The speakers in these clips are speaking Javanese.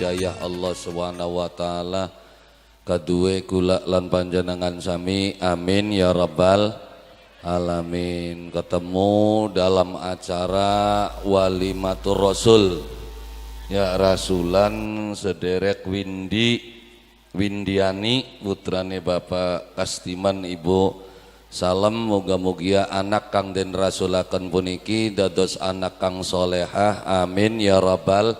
hidayah Allah Subhanahu wa taala kaduwe kula lan panjenengan sami, amin ya rabbal alamin. Ketemu dalam acara Walimatur Rasul, ya, rasulan sederek Windi Windiani, putrane Bapak Kastiman, Ibu Salam. Muga-mugia anak kang den rasulaken puniki dados anak kang solehah, amin ya rabbal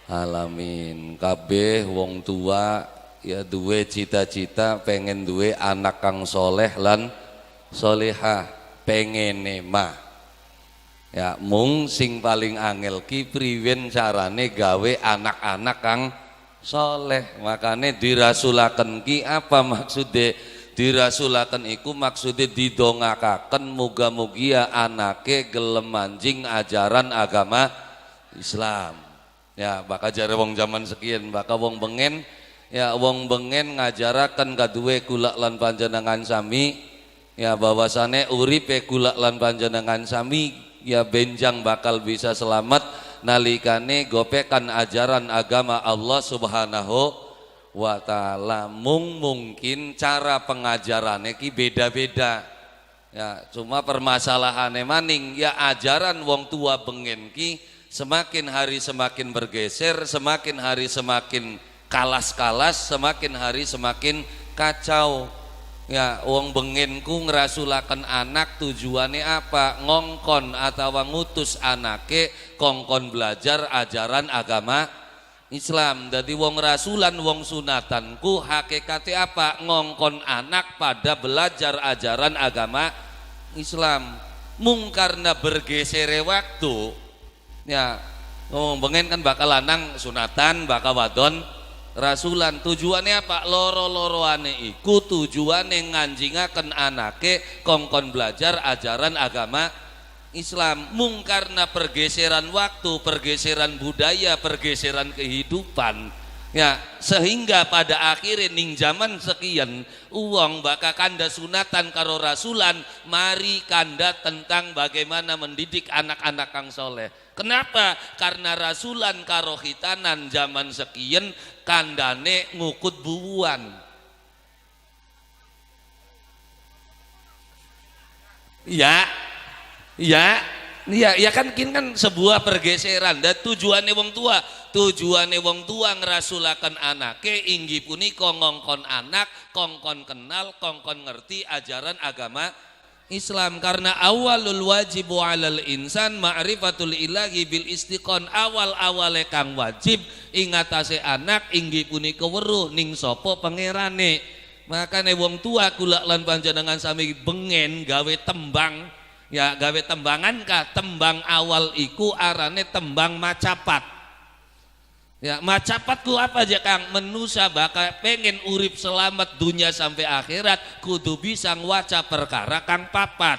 alamin. Kabeh wong tua ya duwe cita-cita pengen duwe anak kang soleh lan solehah, pengene mah ya. Mung sing paling angel ki priwen carane gawe anak-anak kang soleh. Makane dirasulaken ki apa maksude? Dirasulaken iku maksude didongakaken muga-mugia anake gelem manjing ajaran agama Islam, ya. Bakal jare wong zaman sekian, bakal wong bengen, ya, wong bengen ngajaraken kaduwe kula lan panjenengan sami, ya, bahwasane uripe kula lan panjenengan sami ya benjang bakal bisa selamat nalikane gopekan ajaran agama Allah Subhanahu wa taala. Mung mungkin cara pengajarannya ki beda-beda, ya. Cuma permasalahane maning ya ajaran wong tua bengen ki semakin hari semakin bergeser, semakin hari semakin kalas-kalas, semakin hari semakin kacau, ya. Wong bengen ku ngerasulaken anak tujuannya apa? Ngongkon atau ngutus anake kongkon belajar ajaran agama Islam. Jadi wong rasulan, wong sunatan ku hakikate apa? Ngongkon anak pada belajar ajaran agama Islam. Mung karena bergeser waktu, ya, ngomong bengen kan bakal lanang sunatan, bakal wadon rasulan. Tujuannya apa? Loro-loroane iku tujuane nganjingaken anake kongkon belajar ajaran agama Islam. Mung karena pergeseran waktu, pergeseran budaya, pergeseran kehidupan, ya, sehingga pada akhirnya ning zaman sekian uang baka kanda sunatan karo rasulan mari kanda tentang bagaimana mendidik anak-anak kang soleh. Kenapa? Karena rasulan karo khitanan zaman sekian kandane ngukut buuan. Ya, ya, ya, ya kan kin kan sebuah pergeseran. Dan tujuannya wong tua, tujuannya wong tua ngerasulaken anake inggih punika ngongkon anak, kongkon kenal, kongkon ngerti ajaran agama Islam. Karena awalul wajibu alal insan ma'rifatul ilahi bil istiqon, awal-awale kang wajib ing atase anak inggih punika weruh ning sapa pangerane. Makane wong tua kula lan panjenengan sami bengen gawe tembang, ya, gawe tembangan kah? Tembang awal iku arane tembang macapat, ya. Macapat ku apa aja, Kang? Menusa bakal pengen urip selamat dunia sampai akhirat kudu bisa ngwaca perkara kang papat,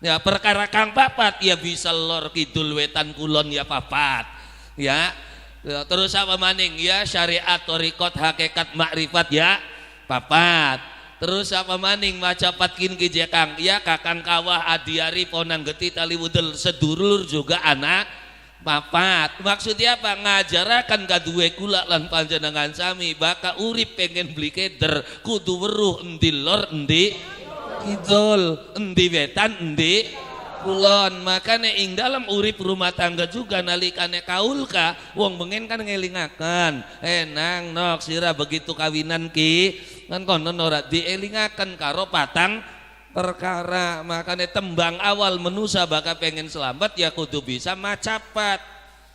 ya. Perkara kang papat ya bisa lor kidul wetan kulon ya papat, ya. Ya, terus apa maning? Ya syariat, thoriqot, hakikat, makrifat, ya papat. Terus apa maning macapat kin ki, Kang? Ya kakang kawah adiari ponang geti tali wudel sedulur juga anak papat. Maksudnya apa? Ngajarakan kaduwe kula lan panjenengan sami baka urip pengen beli keder kudu weruh endi lor endi kidul, endi wetan endi kulon. Makane ing dalam urip rumah tangga juga nalikane kaul ka wong bengen kan ngelingaken, "Nang nok sira begitu kawinan ki kan kono ora dielingaken karo patang perkara." Makanya tembang awal menusa bakal pengen selamat ya kudu bisa macapat,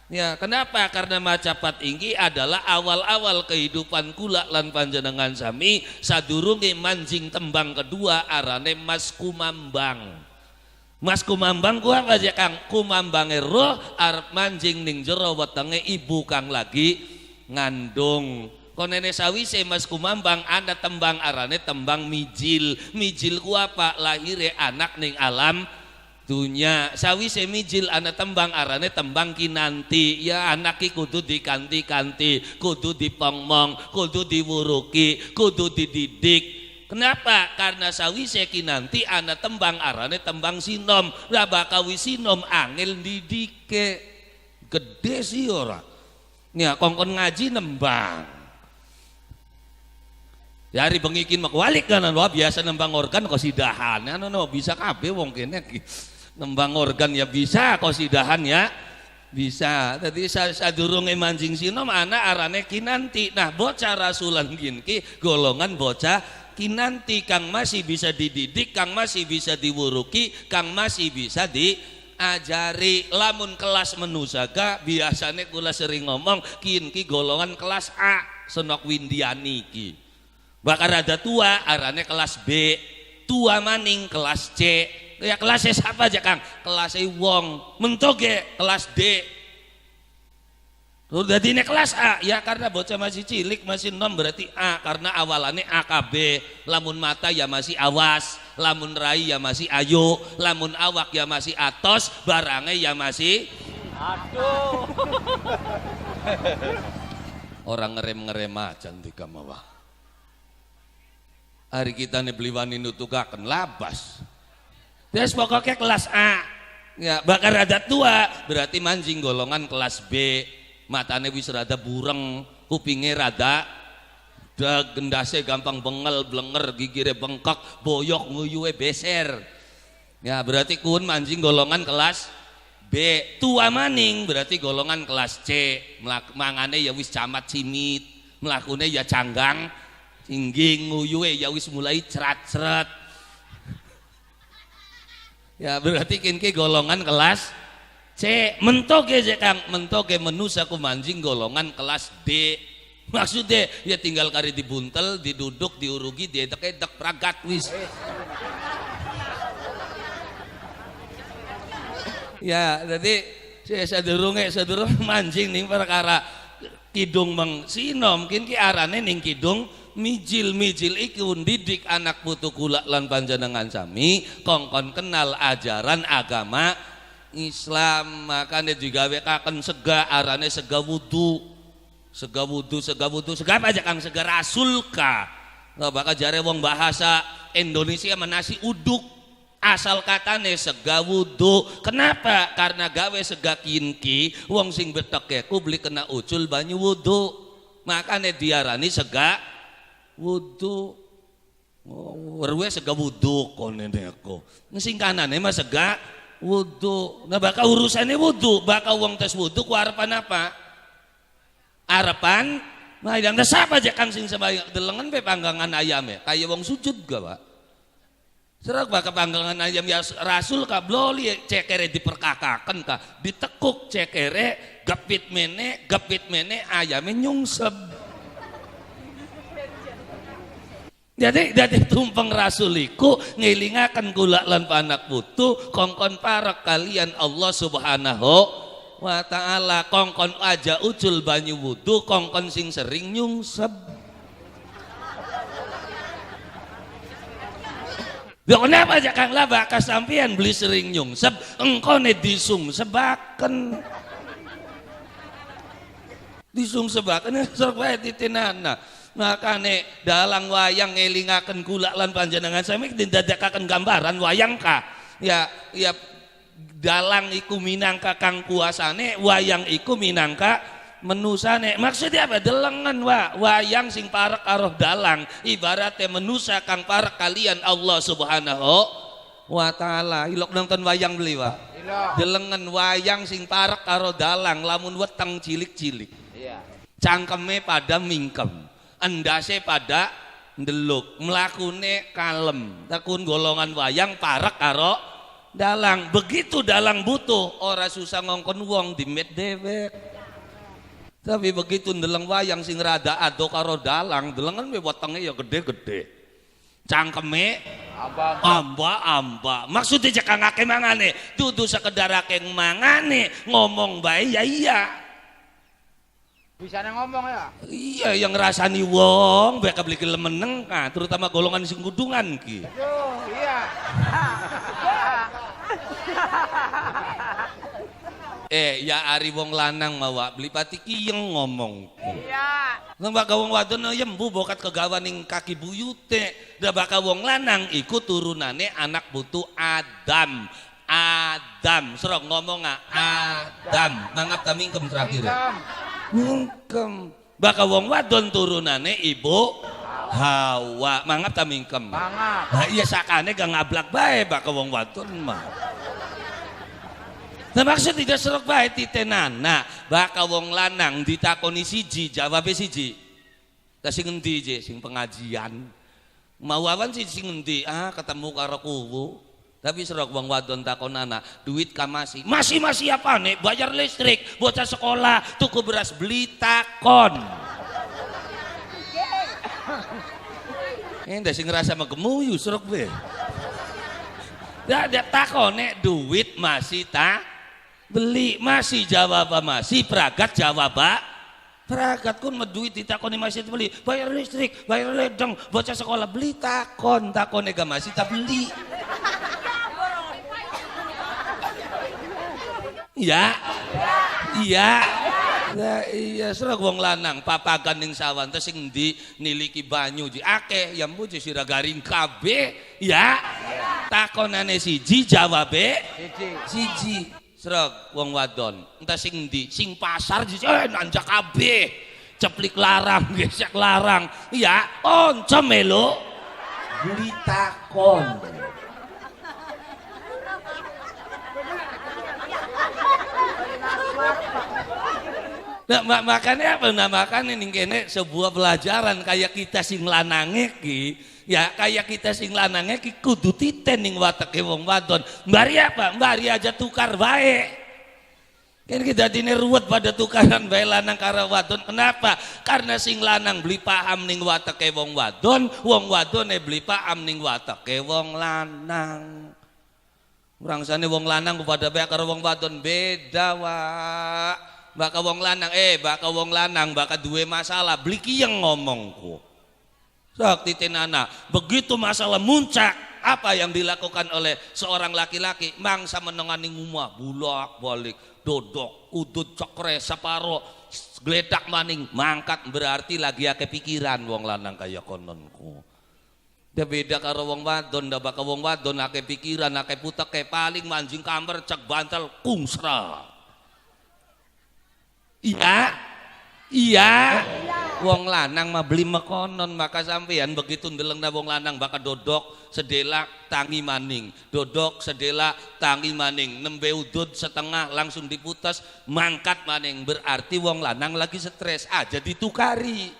ya. Kenapa? Karena macapat inggi adalah awal-awal kehidupan kula lan panjenengan sami sadurunge manjing tembang kedua arane Mas Kumambang. Mas Kumambang ku apa aja, Kang? Kumambange roh arep manjing ning jero wetenge ibu kang lagi ngandung. Konene sawise Mas Kumambang ada tembang arane tembang mijil. Mijil ku apa? Lahire anak ning alam dunya. Sawise mijil ana tembang arane tembang kinanti. Ya anak ki kudu dikanti-kanti, kudu dipongmong, kudu diwuruki, kudu dididik. Kenapa? Karena sawise kinanti ana tembang arane tembang sinom. Lah bakal sinom angel didike. Gede sih ora. Ya kongkon ngaji nembang. Ya hari bengi kin makwalik kan wah biasa nembang organ kosidahan. Ya no, bisa kabeh wong kene nembang organ ya bisa, kosidahan ya bisa. Dadi sadurunge manjing sinom ana arane kinanti. Nah bocah rasulan kin ki golongan bocah kinanti kang masih bisa dididik, kang masih bisa diwuruki, kang masih bisa diajari. Lamun kelas menusaga biasanya kula sering ngomong kin ki golongan kelas A Senok Windiani ki. Bakal rada tua arane kelas B, tua maning kelas C. Ya kelasnya siapa aja Kang? Kelasnya wong, mentoge kelas D. Udah dine kelas A ya karena bocah masih cilik masih nom berarti A karena awalannya AKB. Lamun mata ya masih awas, lamun rai ya masih ayo, lamun awak ya masih atos, barangnya ya masih aduh. Orang ngerem-ngerem aja ndika mawah. Hari kita nih beli wani nutugaken labas. Terus pokoknya kelas A. Ya, bakal rada tua berarti manjing golongan kelas B. Matane wis rada bureng, kupinge rada dag, gendase gampang bengel, blenger, gigire bengkak, boyok, nguyuhe beser. Ya, berarti kun manjing golongan kelas B. Tua maning berarti golongan kelas C. Mangane ya wis camat cimit, mlakune ya canggang cingging, nguyuhe ya wis mulai cerat-ceret. Ya berarti kinki golongan kelas C. Mentoge je Kang, mentoge menusa ku manjing golongan kelas D. Maksudnya ya tinggal kari dibuntel, diduduk, diurugi, diedek-edek, pragat wis. Ya, jadi saya sadurunge mancing ning perkara kidung meng sinom kin ki arane ning kidung mijil-mijil iku ndidik anak putu kula lan panjenengan sami kongkon kenal ajaran agama Islam. Makane digawekaken sega arane sega wudu. Sega wudu, sega wudu, sega apa aja Kang? Sega rasulka. Nah, bakal jare wong bahasa Indonesia menasi uduk. Asal katane sega wudu. Kenapa? Karena gawe sega kinki, wong sing beteke ku beli kena ucul banyu wudu. Makane diarani sega wudu. Oh, weruhe sega wudu kone neko. Sing kanane mah sega wudu. Nah bakal urusane wudu, bakal wong tes wudu ku arepan apa? Arepan mayang. Nah siapa aja Kang sing sembahyang delengen pe panggangan ayame, kaya wong sujud gak, Pak? Serak bakal panggangan ayam ya rasul ka bloli cekere diperkakaken ka, ditekuk cekere gepit mene ayame nyungsep. Jadi tumpeng rasuliku ngelingaken kula lan anak putu kongkon parek kalian Allah Subhanahu wa ta'ala, kongkon aja ucul banyu wudu, kongkon sing sering nyungsep. Lha kenapa aja Kang lah bakal sampean beli sering nyungsep, engkone disungsebaken. Disungsebaken sok wae titinana. Makane dalang wayang ngelingaken kula lan panjenengan sami didadekaken gambaran wayang ka. Ya, ya dalang iku minangka kang kuasane, wayang iku minangka menusane. Maksudnya apa? Delengen wa wayang sing parek karo dalang ibaratnya menusa kang parek kalian Allah Subhanahu wa ta'ala. Ilok nonton wayang beli wa. Delengen wayang sing parek karo dalang lamun weteng cilik-cilik. Iya. Cangkeme pada mingkem, endase pada ndeluk, mlakune kalem. Tekun golongan wayang parek karo dalang. Begitu dalang butuh ora susah ngongkon wong dimet dewek. Tapi begitu ndeleng wayang sing rada ado karo dalang, delengen we wetenge ya gede-gede. Cangkeme amba-amba. Maksudnya cekang akeh mangane, dudu sekedar akeh mangane, ngomong bae ya iya. Bisane ngomong ya? Iya, yang ngrasani wong bae beli gelem meneng, nah, terutama golongan sing kudungan ki. Aduh, iya. Ya ari wong lanang mawa beli pati kiyeng ngomong. Iya. Nang bakal wong wadon yembu bokat kegawan ning kaki buyute. Dah bakal wong lanang iku turunane anak putu Adam. Adam, serok ngomong Adam. Mangap ta mingkem terakhir. Mingkem. Baka wong wadon turunane ibu Hawa, mangap ta mingkem? Mangap. Nah iya sakane gak ngablak bae baka wong wadon mah. Nah maksud tidak serok bae titenana, baka wong lanang ditakoni siji, jawabe siji. Lah sing endi je sing pengajian? Mau awan sih sing endi? Ah ketemu karo kuwu. Tapi serok wong wadon takon anak, duit ka masih. Masih apa nih? Bayar listrik, bocah sekolah, tuku beras, beli takon. Ini sing ngerasa megemuyu serok be. Ya dia takon nek duit masih tak beli, masih jawab masih pragat jawab pragat kun duit ditakoni masih beli, bayar listrik, bayar ledeng, bocah sekolah beli takon, takone gak masih tak beli. Iya. Iya. Lah iya serok wong lanang papagan ning sawan terus sing endi niliki banyu ji akeh ya mbu sira garing kabeh ya. Takonane siji jawabe siji. Siji. Serok wong wadon entah sing endi sing pasar ji nanjak kabeh ceplik larang gesek larang ya onco melu beli takon. Nah, makanya apa? Nah, makanya ning kene sebuah pelajaran kayak kita sing lanange ki, ya kayak kita sing lanange ki kudu titen ning wateke wong wadon. Mbari apa? Mbari aja tukar bae. Kan kita dadine ruwet pada tukaran bae lanang karo wadon. Kenapa? Karena sing lanang beli paham ning wateke wong wadon, wong wadone beli paham ning wateke wong lanang. Rangsane wong lanang kepada bae karo wong wadon beda, Wak. Baka wong lanang, baka wong lanang, baka duwe masalah, beli kiyeng ngomongku. Sok titenana, begitu masalah muncak, apa yang dilakukan oleh seorang laki-laki? Mangsa menengani ngumah, bulak balik, dodok, udut cekre, separo, gledak maning, mangkat berarti lagi akeh pikiran wong lanang kaya kononku. Dia beda karo wong wadon, ndak baka wong wadon akeh pikiran, akeh puteke, paling manjing kamar cek bantal kungsra. Iya, iya. Wong lanang mah beli mekonon, maka sampean begitu ndeleng na wong lanang bakal dodok sedelak tangi maning, dodok sedelak tangi maning, nembe udut setengah langsung diputas, mangkat maning, berarti wong lanang lagi stres aja ditukari.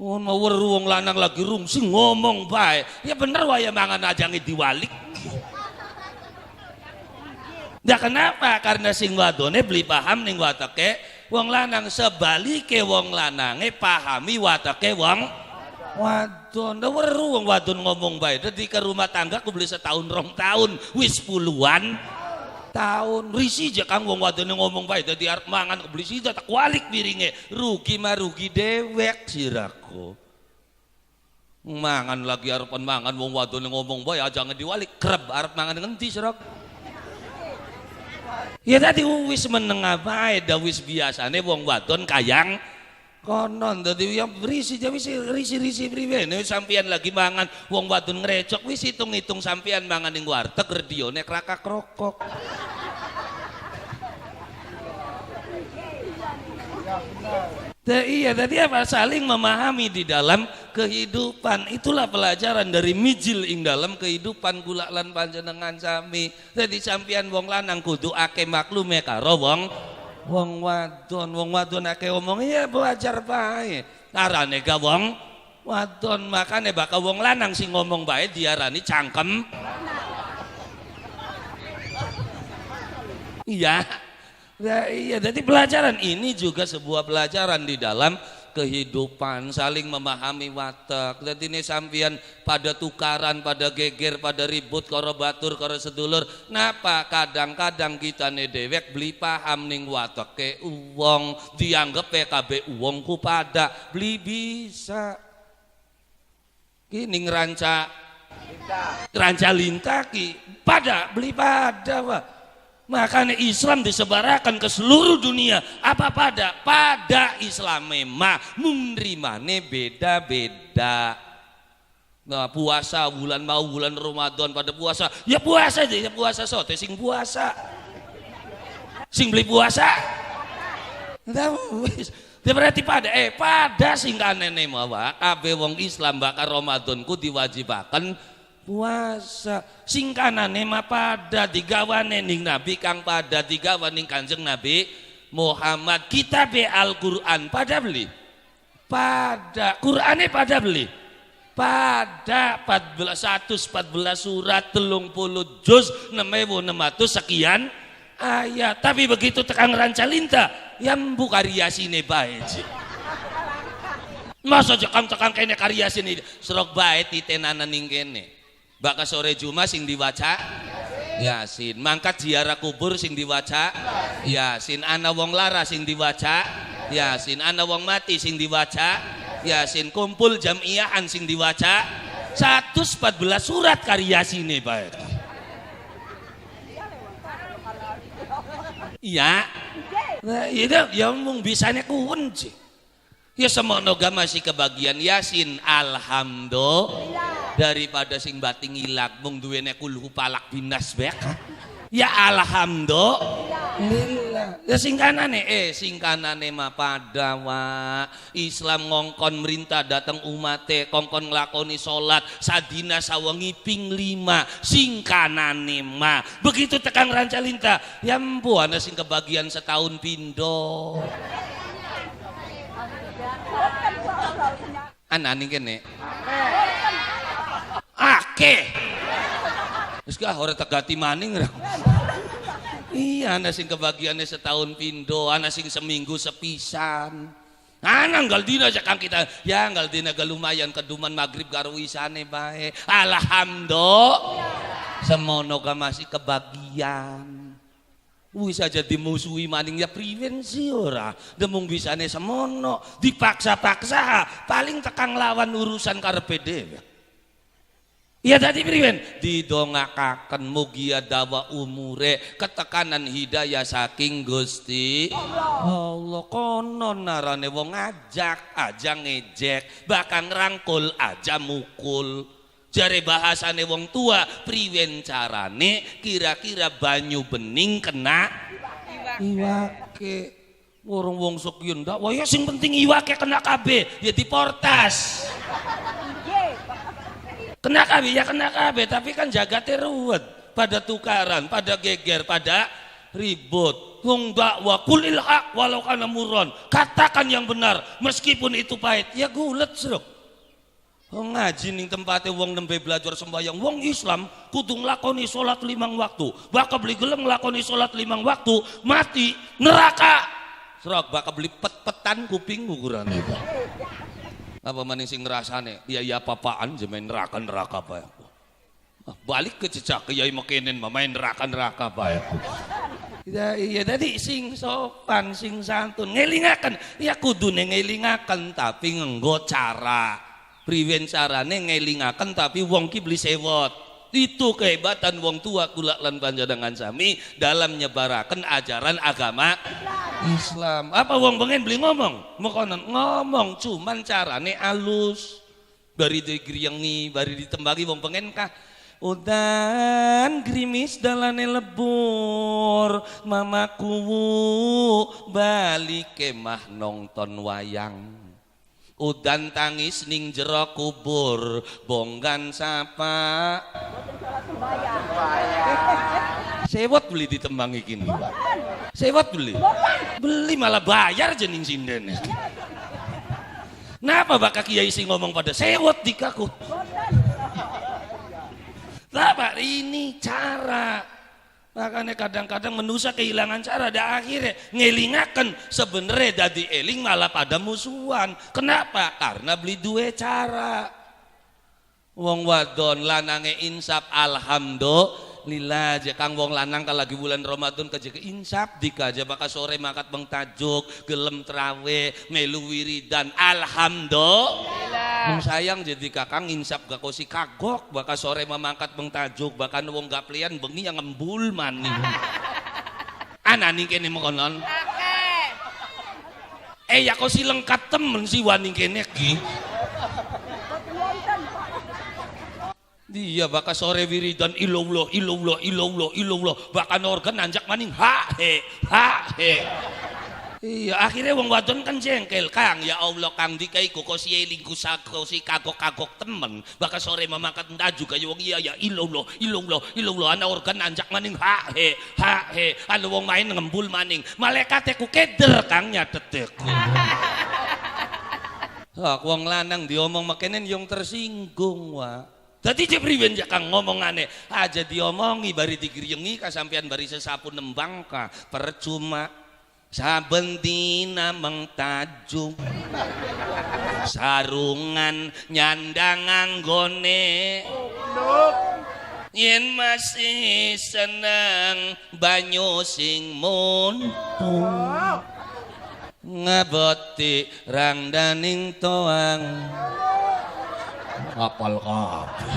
Oh, mau weru wong lanang lagi rungsing ngomong bae. Ya bener wae mangan ajange diwalik. Nah kenapa? Karena sing wadone beli paham ning wateke wong lanang, sebalike wong lanange pahami wateke wong wadon. Nah weru wong wadon ngomong bae. Dadi ke rumah tangga ku beli setahun rong tahun, wis puluhan tahun. Risi aja kang wong wadone ngomong bae. Dadi arep mangan ku beli sida tak walik piringe. Rugi mah rugi dewek siraku. Mangan lagi arepan mangan wong wadone ngomong bae aja diwalik kreb arep mangan ngendi sirak. Ya tadi wis meneng bae dah wis biasane wong wadon kayang konon. Dadi ya risi wis risi-risi priwe nek sampean lagi mangan wong wadon ngrecok wis hitung-hitung sampean mangan ning warteg redione krakak-krokok. Iya, tadi apa? Saling memahami di dalam kehidupan. Itulah pelajaran dari mijil ing dalam kehidupan kula lan panjenengan sami. Dadi sampean wong lanang kudu akeh maklume karo wong wadon. Wong wadon akeh omong ya belajar bae. Arane ga wong wadon, makane bakal wong lanang sing ngomong bae diarani cangkem. Iya. Ya, iya, jadi pelajaran ini juga sebuah pelajaran di dalam kehidupan, saling memahami watak. Jadi ini sampean pada tukaran, pada geger, pada ribut, karo batur, karo sedulur. Napa kadang-kadang kita ne dewek beli paham ning watake wong, dianggap PKB wong ku pada beli bisa. Ki ning ranca lintaki pada beli pada, Pak. Makanya Islam disebarakan ke seluruh dunia. Apa pada? Pada Islam memang menerimane beda-beda. Nah, puasa bulan mau bulan Ramadan pada puasa. Ya puasa aja, ya puasa sote sing puasa. Sing beli puasa. Lah wis, berarti pada pada singkanene mawa kabeh wong Islam bakal Ramadan ku diwajibaken puasa. Singkanane mah pada digawane ning Nabi kang pada digawane ning Kanjeng Nabi Muhammad. Kitab Al-Qur'an pada beli. Pada Qur'ane pada beli. Pada 114 surat 30 juz 6.600 sekian ayat. Tapi begitu tekang Rancalinta yang buka riasine bae sih. Masa kang tekang kene kariasine serok bae titenanan ning kene. Baka sore Jumat sing diwaca Yasin, mangkat ziarah kubur sing diwaca Yasin, ana wong lara sing diwaca Yasin, ana wong mati sing diwaca Yasin, kumpul jamiahan sing diwaca 114 surat kariasine bae. Iya. Nah, itu ya mung bisane kuwen sih. Ya semono ga masih kebagian Yasin, alhamdulillah. Daripada sing bating ilak mung duwene kulhu palak binas bek. Ya alhamdulillah. Ya singkanane singkanane mah pada wa Islam ngongkon merintah dateng umate kongkon nglakoni salat sadina sawengi ping 5 singkanane mah. Begitu tekan Rancalinta ya empu ana sing kebagian setahun pindo. Ana ning kene. Akeh. Wis gah ora tegati maning. Iya, ana sing kebagiannya setahun pindo, ana sing seminggu sepisan. Ana nggal dina aja kang kita, ya nggal dina ga lumayan keduman maghrib karo wisane bae. Alhamdulillah. Semono ga masih kebagian. Wis aja dimusuhi maning ya priwen sih ora. Demung bisane semono, dipaksa-paksa paling tekang lawan urusan karepe dhewe. Ya tadi priwen didongakaken mugia dawa umure ketekanan hidayah saking Gusti Allah. Kono narane wong ngajak aja ngejek bahkan ngrangkul aja mukul. Jare bahasane wong tua priwen carane kira-kira banyu bening kena iwake. Wong wong sekian ndak wah ya sing penting iwake kena kabeh ya diportas. Kena kabeh ya kena kabeh, tapi kan jagate ruwet, pada tukaran, pada geger, pada ribut. Wong dakwah kulil haq walau kana murron, katakan yang benar meskipun itu pahit, ya gulet seruk. Wong ngaji ning tempate wong nembe belajar sembahyang, wong Islam kudu nglakoni salat 5 waktu. Bakal beli gelem nglakoni salat 5 waktu, mati neraka. Serok bakal beli pet-petan kuping ukurane. Apa maning sing ngrasane ya ya apaan je main neraka-neraka bae aku. Balik ke jejak kiai mekenen main neraka-neraka bae aku. Ya iya tadi sing sopan sing santun ngelingaken ya kudune ngelingaken tapi nganggo cara. Priwen carane ngelingaken tapi wong ki beli sewot. Itu kehebatan wong tua kula lan panjenengan sami dalam nyebaraken ajaran agama Islam. Apa wong pengen beli ngomong? Mekonon ngomong cuman carane alus. Bari digriyengi, bari ditembangi wong pengen kah? Udan grimis dalane lebur, mamaku balik kemah nonton wayang. Udan tangis ning jero kubur, bonggan sapa. Sewot beli ditembangi kini. Sewot beli. Beli malah bayar jening sinden. Napa bakal kiai sing ngomong pada sewot dikaku? Lah Pak, ini cara. Makanya kadang-kadang menusa kehilangan cara, ada akhirnya ngelingaken sebenarnya dadi eling malah pada musuhan. Kenapa? Karena beli dua cara. Wong wadon lanange insaf alhamdulillah kang wong lanang kalau lagi bulan Ramadan kerja ke insaf dikaja bakal sore makat bang tajuk gelem trawe melu wiridan alhamdulillah. Mung sayang jadi kakang insaf gak kosi kagok bakal sore memangkat bang tajuk bahkan wong gaplian bengi yang ngembul maning. Ana ning kene mekonon. Ya kosi lengkap temen si wani kene ki. Dia bakal sore wiridan illallah illallah illallah illallah bahkan organ nanjak maning ha he ha he. Iya, akhirnya wong wadon kan jengkel, Kang. Ya Allah, Kang dikai kok si eling ku si kagok-kagok temen. Bakal sore memakan taju kaya wong iya ya illallah, illallah, illallah ana organ anjak maning ha he, ha he. Ana wong main ngembul maning. Malaikate ku keder Kang nyatet ku. Hak wong lanang diomong makenen yang tersinggung wa. Dadi je priwen ya Kang ngomongane aja diomongi bari digriyengi kasampean bari sesapu nembang ka percuma. Saben dina mengtajuk sarungan nyandang anggone yen masih seneng banyu sing muntung ngaboti rangdaning toang apal kabeh.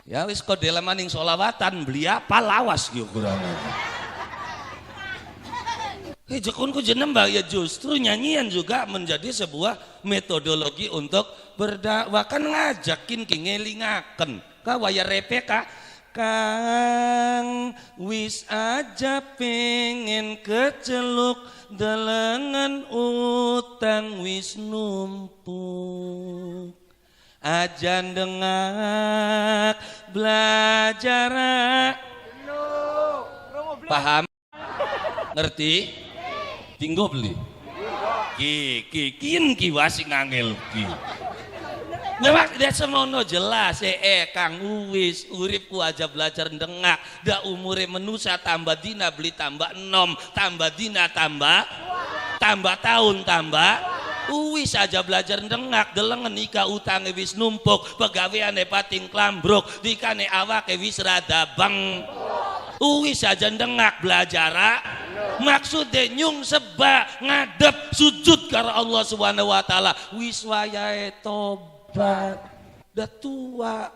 Ya wis kodela maning solawatan beli apa lawas ki ukurane. Jekunku jenembang ya justru nyanyian juga menjadi sebuah metodologi untuk berdakwah kan ngajakin ki ngelingaken ka waya repe ka Kang wis aja pengen keceluk delengan utang wis numpuk aja ndengak belajar paham ngerti tinggo beli ki ki kin ki wasi ngangel ki nggak dia semono jelas Kang wis uripku aja belajar ndengak dak umure menusa tambah dina beli tambah enom tambah dina tambah tambah tahun tambah wis aja belajar ndengak delengen ika utange wis numpuk pegaweane pating klambruk dikane awake wis rada bang wis aja ndengak belajar maksudnya nyung seba ngadep sujud karo Allah Subhanahu wa taala wis wayahe tobat dah tua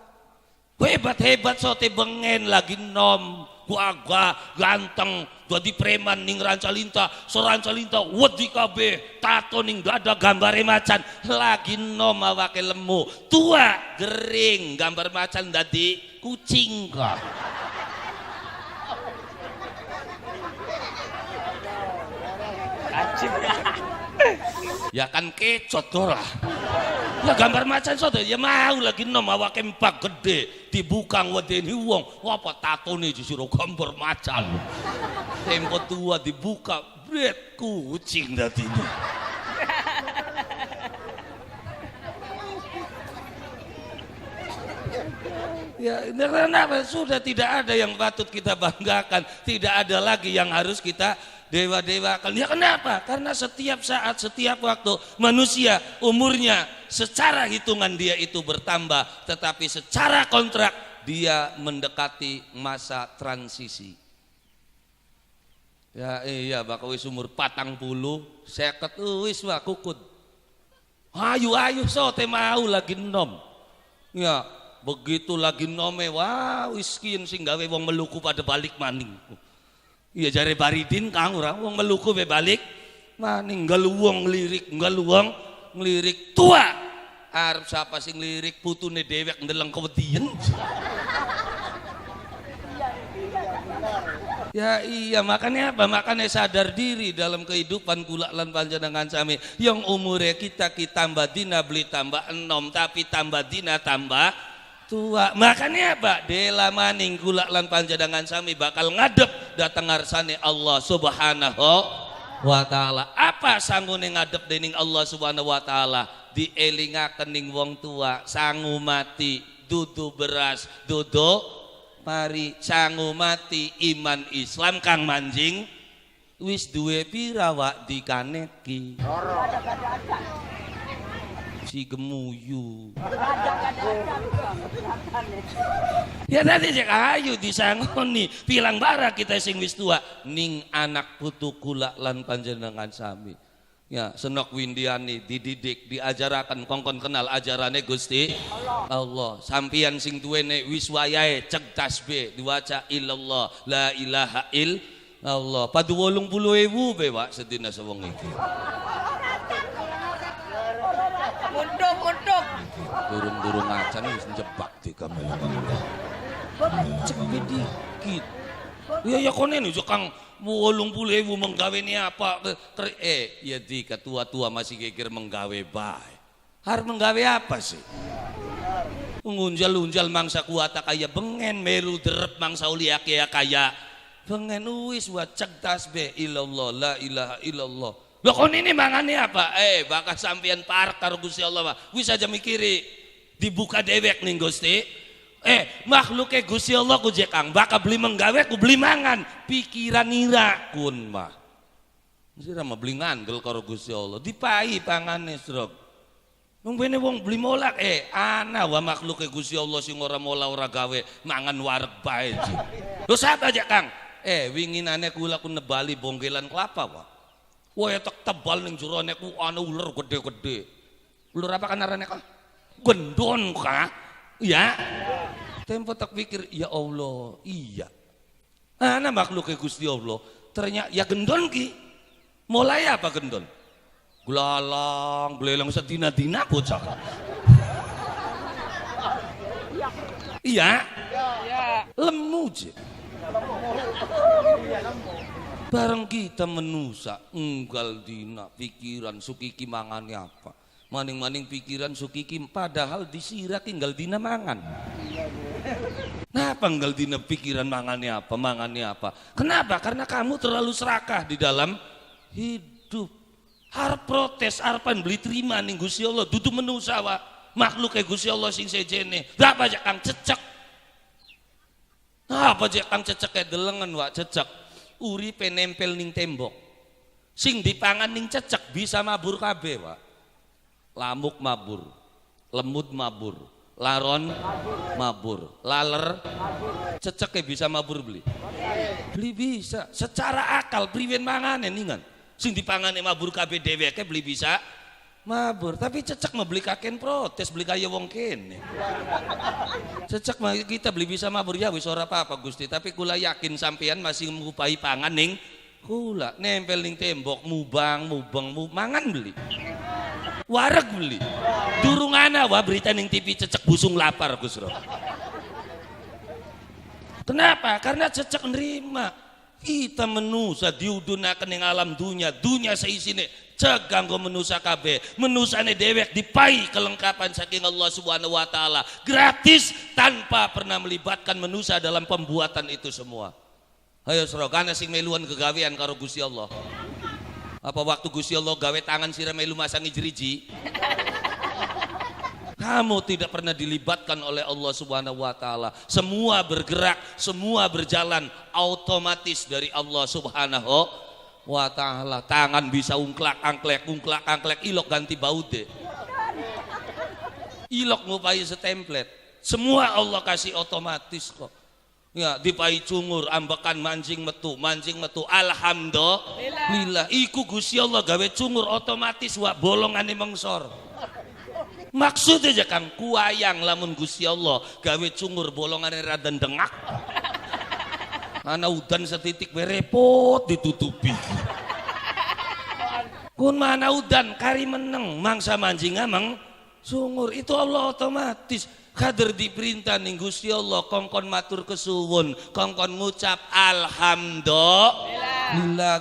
hebat-hebat sote bengen lagi nom gua ganteng dadi preman ning Rancalinta serancalinta wedi kabeh tato ning dada gambare macan lagi nom awake lemu tua gering gambar macan dadi kucing kah. Ya kan kecot ora. Ya gambar macan soto ya mau lagi nom awake empak gede dibuka ngwedeni wong apa tatone disuruh gambar macan. Tempo tua dibuka bret kucing dadine. Ya karena sudah tidak ada yang patut kita banggakan, tidak ada lagi yang harus kita dewa-dewakan. Ya kenapa? Karena setiap saat, setiap waktu manusia umurnya secara hitungan dia itu bertambah, tetapi secara kontrak dia mendekati masa transisi. Ya iya bakal wis umur 40, 50 wis wah kukut. Ayu-ayu sote mau lagi nom. Ya, begitu lagi nome wah wis kin sing gawe wong Meluku pada balik maning. Iya jare Baridin Kang ora wong Meluku be balik maning wong lirik wong ngelirik tua arep sapa sing lirik putune dhewek ndeleng kewedian. Ya iya makanya apa? Makanya sadar diri dalam kehidupan kula lan panjenengan sami yang umure kita ki tambah dina beli tambah enom tapi tambah dina tambah tua. Makanya apa? Dela maning kula lan panjenengan sami bakal ngadep dateng ngarsane Allah Subhanahu wa taala. Apa sanggune ngadep dening Allah Subhanahu wa taala? Dielingaken ning wong tua, sangu mati dudu beras, dudu pari, sangu mati iman Islam kang manjing wis duwe pira wak dikaneki. Si gemuyu. Ya tadi cek ayu disangoni pilang bara kita sing wis tua ning anak putu kula lan panjenengan sami. Ya Senok Windiani dididik diajarakan kongkon kenal ajarane Gusti Allah. Sampian sing duwene wis wayahe cek tasbih diwaca illallah la ilaha illallah. Padu 80.000 be Pak sedina sewengi iki. Muntuk-muntuk. Durung-durung acan wis njebak di kamera. Cek dikit. Ya ya kone nih Kang 80.000 menggawe ini apa? Ya di ketua-tua masih geger menggawe bae. Harus menggawe apa sih? Ngunjal-unjal mangsa kuata kaya bengen, melu derep mangsa uliak ya kaya bengen wis wacek tasbih ilallah la ilaha illallah. Lho kon ini mangane apa? Bakal sampean parek karo Gusti Allah mah. Wis aja mikiri dibuka dewek ning Gusti. Makhluke Gusti Allah ku je Kang, bakal beli menggawe ku beli mangan, pikiran ira kun mah. Sira mah beli ngandel karo Gusti Allah, dipai pangane srok. Wong bene wong beli molak, ana wa makhluke Gusti Allah sing ora mola ora gawe mangan wareg bae. Lho sapa aja Kang? Winginane kula ku nebali bonggelan kelapa, Pak. Wah, tek tebal ning jerone ku ana uler gede-gede. Uler apa kan arane kah? Gendon kah? Ya. Tempo tak pikir, ya Allah, iya. Ana makhluke Gusti Allah. Ternyata ya gendon ki. Mulai apa gendon? Gelalang, gelelang sedina-dina bocah. Iya. Lemu je. Bareng kita menusa enggal dina pikiran sukiki mangane apa. Maning-maning pikiran sukiki padahal disirak tinggal dina mangan. Kenapa enggal dina pikiran mangane apa, mangane apa? Kenapa? Karena kamu terlalu serakah di dalam hidup. Arep protes, arepan beli terima ning Gusti Allah, dudu menusa wa. Makhluke Gusti Allah sing sejene. Lah apa aja Kang cecek? Apa aja Kang cecek delengen wa cecek. Uripe nempel ning tembok. Sing dipangan ning cecek bisa mabur kabeh, Pak. Lamuk mabur, lemut mabur, laron mabur, laler ceceke bisa mabur beli. Beli bisa. Secara akal priwen mangane ningan. Sing dipangane mabur kabeh dheweke beli bisa mabur, tapi cecek mah beli kaken protes, beli kaya wong kene. Cecek mah kita beli bisa mabur ya wis ora apa-apa Gusti, tapi kula yakin sampean masih ngupai pangan ning kula, nempel ning tembok mubang mubeng mangan beli. Wareg beli. Durung ana wa berita ning TV cecek busung lapar Gus Ro. Kenapa? Karena cecek nerima. Kita menusa diudunaken ning alam dunya, dunya saisine cek kanggo menusa kabeh. Menusane dewek dipai kelengkapan saking Allah Subhanahu wa taala, gratis tanpa pernah melibatkan menusa dalam pembuatan itu semua. Ayo srogana sing meluan kegawean karo Gusti Allah. Apa waktu Gusti Allah gawe tangan sira melu masangi jeriji? Kamu tidak pernah dilibatkan oleh Allah Subhanahu wa taala. Semua bergerak, semua berjalan otomatis dari Allah Subhanahu wa taala. Tangan bisa ungklak angklek, ilok ganti baude. Ilok ngupai setemplet. Semua Allah kasih otomatis kok. Ya, dipai cungur, ambekan mancing metu, alhamdulillah. Iku Gusti Allah gawe cungur otomatis wa bolongane mengsor. Maksudnya aja Kang kuayang lamun Gusti Allah gawe cungur bolongane rada dengak. Ana udan setitik we repot ditutupi. Kun mana udan kari meneng mangsa mancing ameng sungur itu Allah otomatis. Kader diperintah ning Gusti Allah kongkon matur kesuwun, kongkon ngucap alhamdulillah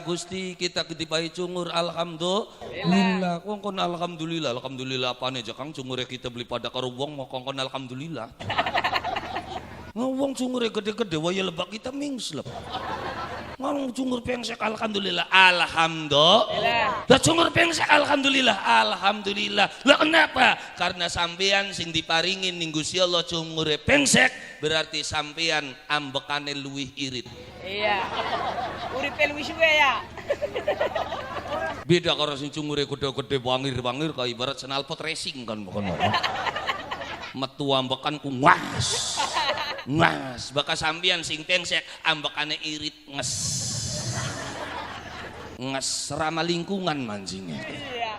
Gusti kita kedipai cungur alhamdulillah kongkon alhamdulillah alhamdulillah apane aja Kang cungure kita beli pada karo wong mau kongkon alhamdulillah. Wong cungure gede-gede waya lebak kita mingslep. Ngomong cungur pengsek alhamdulillah alhamdulillah. Lah cungur pengsek alhamdulillah alhamdulillah. Lah kenapa? Karena sampean sing diparingin ning Gusti Allah cungure pengsek berarti sampean ambekane luwih irit. Iya. Uripe luwih suwe ya. Beda karo sing cungure gede-gede wangir-wangir kaya ibarat senalpot racing kan bukan. Metu ambekan ku ngas. Ngas, bakal sampean sing pengsek ambekane irit nges. Nges ramah lingkungan mancingnya. Iya.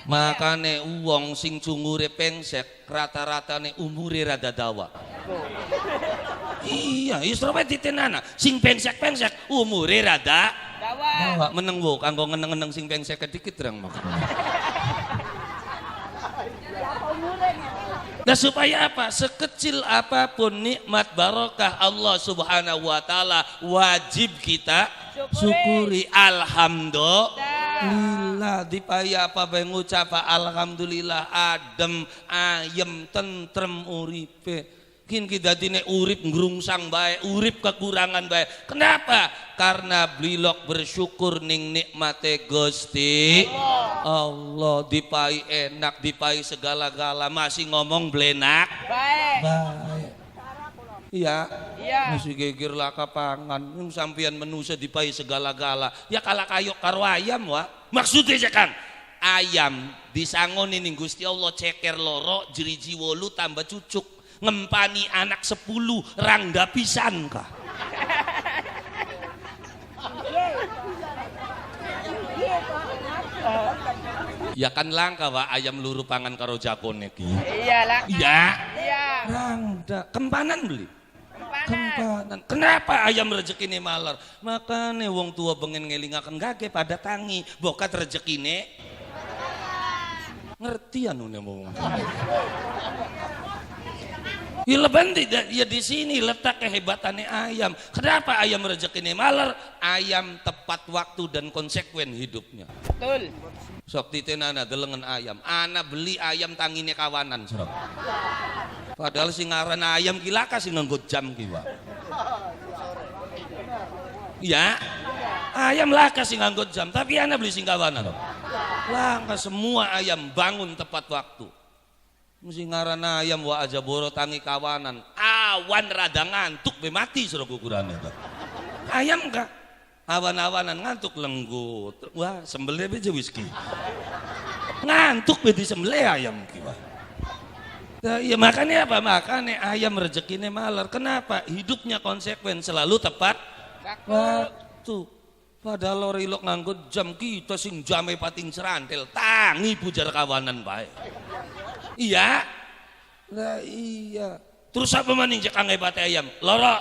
Makane wong sing cungure pengsek rata-ratane umure rada dawa. Iya, isrowe ditenana. Sing pengsek-pengsek umure rada dawa. Meneng wo kanggo ngeneng-ngeneng sing pengsek dikit rang makan. Nah supaya apa? Sekecil apapun nikmat barokah Allah Subhanahu wa taala wajib kita Syukuri. Alhamdulillah dipai apa bae ngucap alhamdulillah adem ayem tentrem uripe. Kin ki dadine urip ngrungsang bae, urip kekurangan bae. Kenapa? Karena blilok bersyukur ning nikmate Gusti Allah. Dipai enak, dipai segala-gala masih ngomong blenak bae. Bae. Iya. Iya. Masih geger laka pangan, yung sampean menusa dipai segala-gala. Ya kalah kayok karo ayam wa. Maksudnya sih Kang, ayam disangoni ning Gusti Allah ceker loro, jeriji 8 tambah cucuk. Ngempani anak 10 rangda pisan kah? Ya kan langka wa ayam luru pangan karo jagone ki. Iya lah. Iya. Iya. Rangda kempanan beli. Kempanan. Kenapa ayam rezekine maler? Makane wong tua bengen ngelingaken gage pada tangi, bokat rezekine. Ngerti anune wong. Ya leban tidak, ya di sini letak kehebatannya ayam. Kenapa ayam rezekine maler? Ayam tepat waktu dan konsekuen hidupnya. Betul. Sok titenana delengen ayam. Ana beli ayam tangine kawanan sok. Padahal sing ngaran ayam ki laka sing nganggo jam ki wa. Ya. Ayam laka sing nganggo jam, tapi ana beli sing kawanan. Langka semua ayam bangun tepat waktu. Mesti ngaran ayam wa aja boro tangi kawanan. Awan rada ngantuk be mati sira kukurane ta. Ayam enggak? Awan-awanan ngantuk lenggut. Wah, sembelih be whisky. Ngantuk be disembelih ayam ki wah. Nah, ya makanya apa? Makanya ayam rezekine maler. Kenapa? Hidupnya konsekuen selalu tepat waktu. Padahal ora ilok nganggo jam kita sing jame pating serantel tangi bujar kawanan bae. Iya. Lah iya. Terus apa maning cek kang hebate ayam? Loro.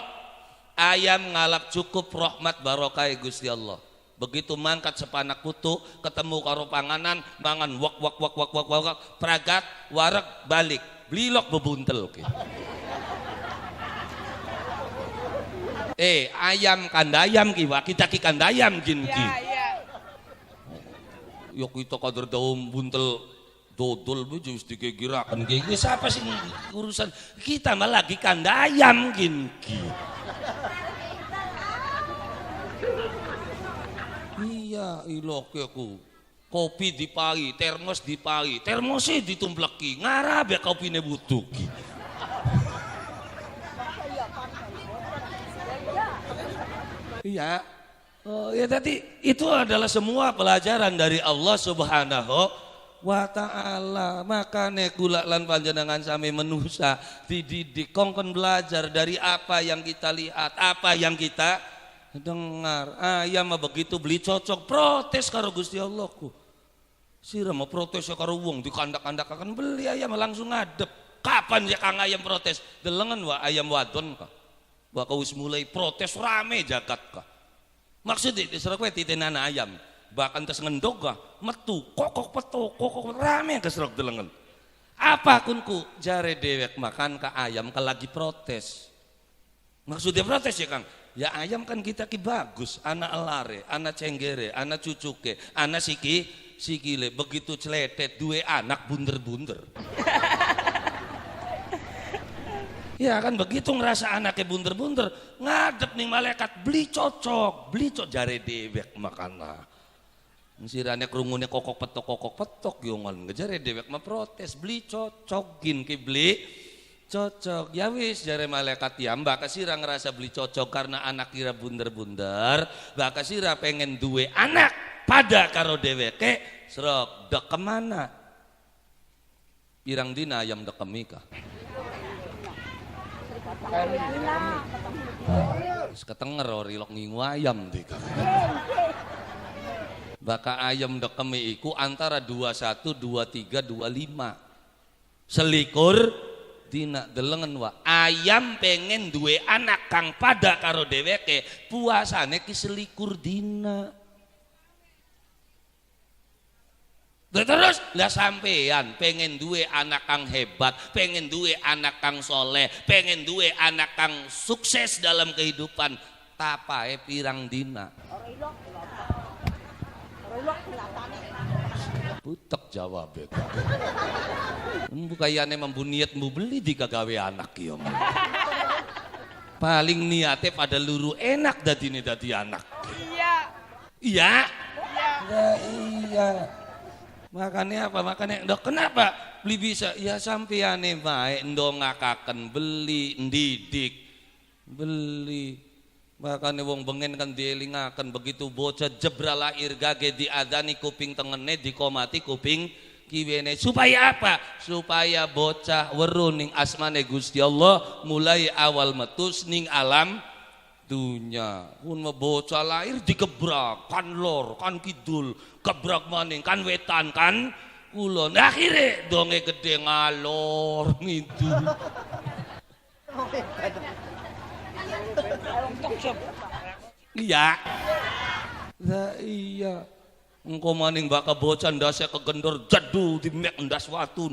Ayam ngalap cukup rahmat barokah Gusti Allah. Begitu mangkat sepanak kutu, ketemu karo panganan, mangan wak wak wak wak wak wak, pragat, wareg balik, blilok bebuntel ki. Ayam kandayam ki wa, kita ki kandayam gin ki. Iya, iya. Yo kita kader daun buntel dodol be wis dikegiraken ki. Siapa sih urusan kita malah lagi kandayam gin ki. Iya, iloke aku. Kopi dipai, termos dipai, termose ditumpleki, ngarabe kopine butuh ki. Iya. Oh, ya tadi itu adalah semua pelajaran dari Allah Subhanahu wa ta'ala. Makane kula lan panjenengan sami menusa dididik kongkon belajar dari apa yang kita lihat, apa yang kita dengar. Ayam begitu beli cocok protes karo Gusti Allah ku. Sira mau protes ya karo wong dikandak-kandakaken beli ayam langsung ngadep. Kapan ya kang ayam protes? Delengen wa ayam wadon ka. Wa wis mulai protes rame jagat ka. Maksudnya disera kowe titenana ayam. Bahkan tes ngendog ka, metu kokok petok kokok rame keserok delengen. Apa kunku jare dewek makan ka ayam ka lagi protes. Maksudnya protes ya Kang? Ya ayam kan kita ki bagus, anak elare, anak cenggere, anak cucuke, anak siki, sikile. Begitu celetet duwe anak bunder-bunder. Ya kan begitu ngerasa anaknya bunder-bunder, ngadep nih malaikat beli cocok jare dewek makana. Sirane krungune kokok petok yongan ngejare dewek mah protes beli cocok gin ki beli cocok. Ya wis jare malaikat ya mbak sira ngerasa beli cocok karena anak kira bunder-bunder, mbak sira pengen duwe anak pada karo dheweke serok dek kemana? Pirang dina ayam dekemi kah? Wis ketenger ora ilok ngingu ayam dik. Baka ayam dekemi iku antara 21, 23, 25. Selikur dina delengen wa. Ayam pengen duwe anak kang pada karo dheweke, puasane ki selikur dina. Terus lah sampean pengen duwe anak kang hebat, pengen duwe anak kang soleh, pengen duwe anak kang sukses dalam kehidupan. Tapae pirang dina. Butek jawabe. Embu kayane mambu niat mbu beli dikagawe anak ya. Paling niate pada luru enak dadine dadi anak. Iya. Iya. Iya. Iya. Makanya apa? Makanya ndok kenapa beli bisa? Ya sampeane bae ndongakaken beli ndidik beli. Makanya wong bengen kan dielingaken begitu bocah jebra lahir gage diadani kuping tengene dikomati kuping kiwene supaya apa? Supaya bocah weruh ning asmane Gusti Allah mulai awal metus ning alam dunya. Pun bocah lahir digebrak kan lor kan kidul, gebrak maning kan wetan kan kulon. Akhire donge gede ngalor ngidul. Iya. Lah iya. Engko maning bakal bocah ndase kegendor jedu dimek ndas watu,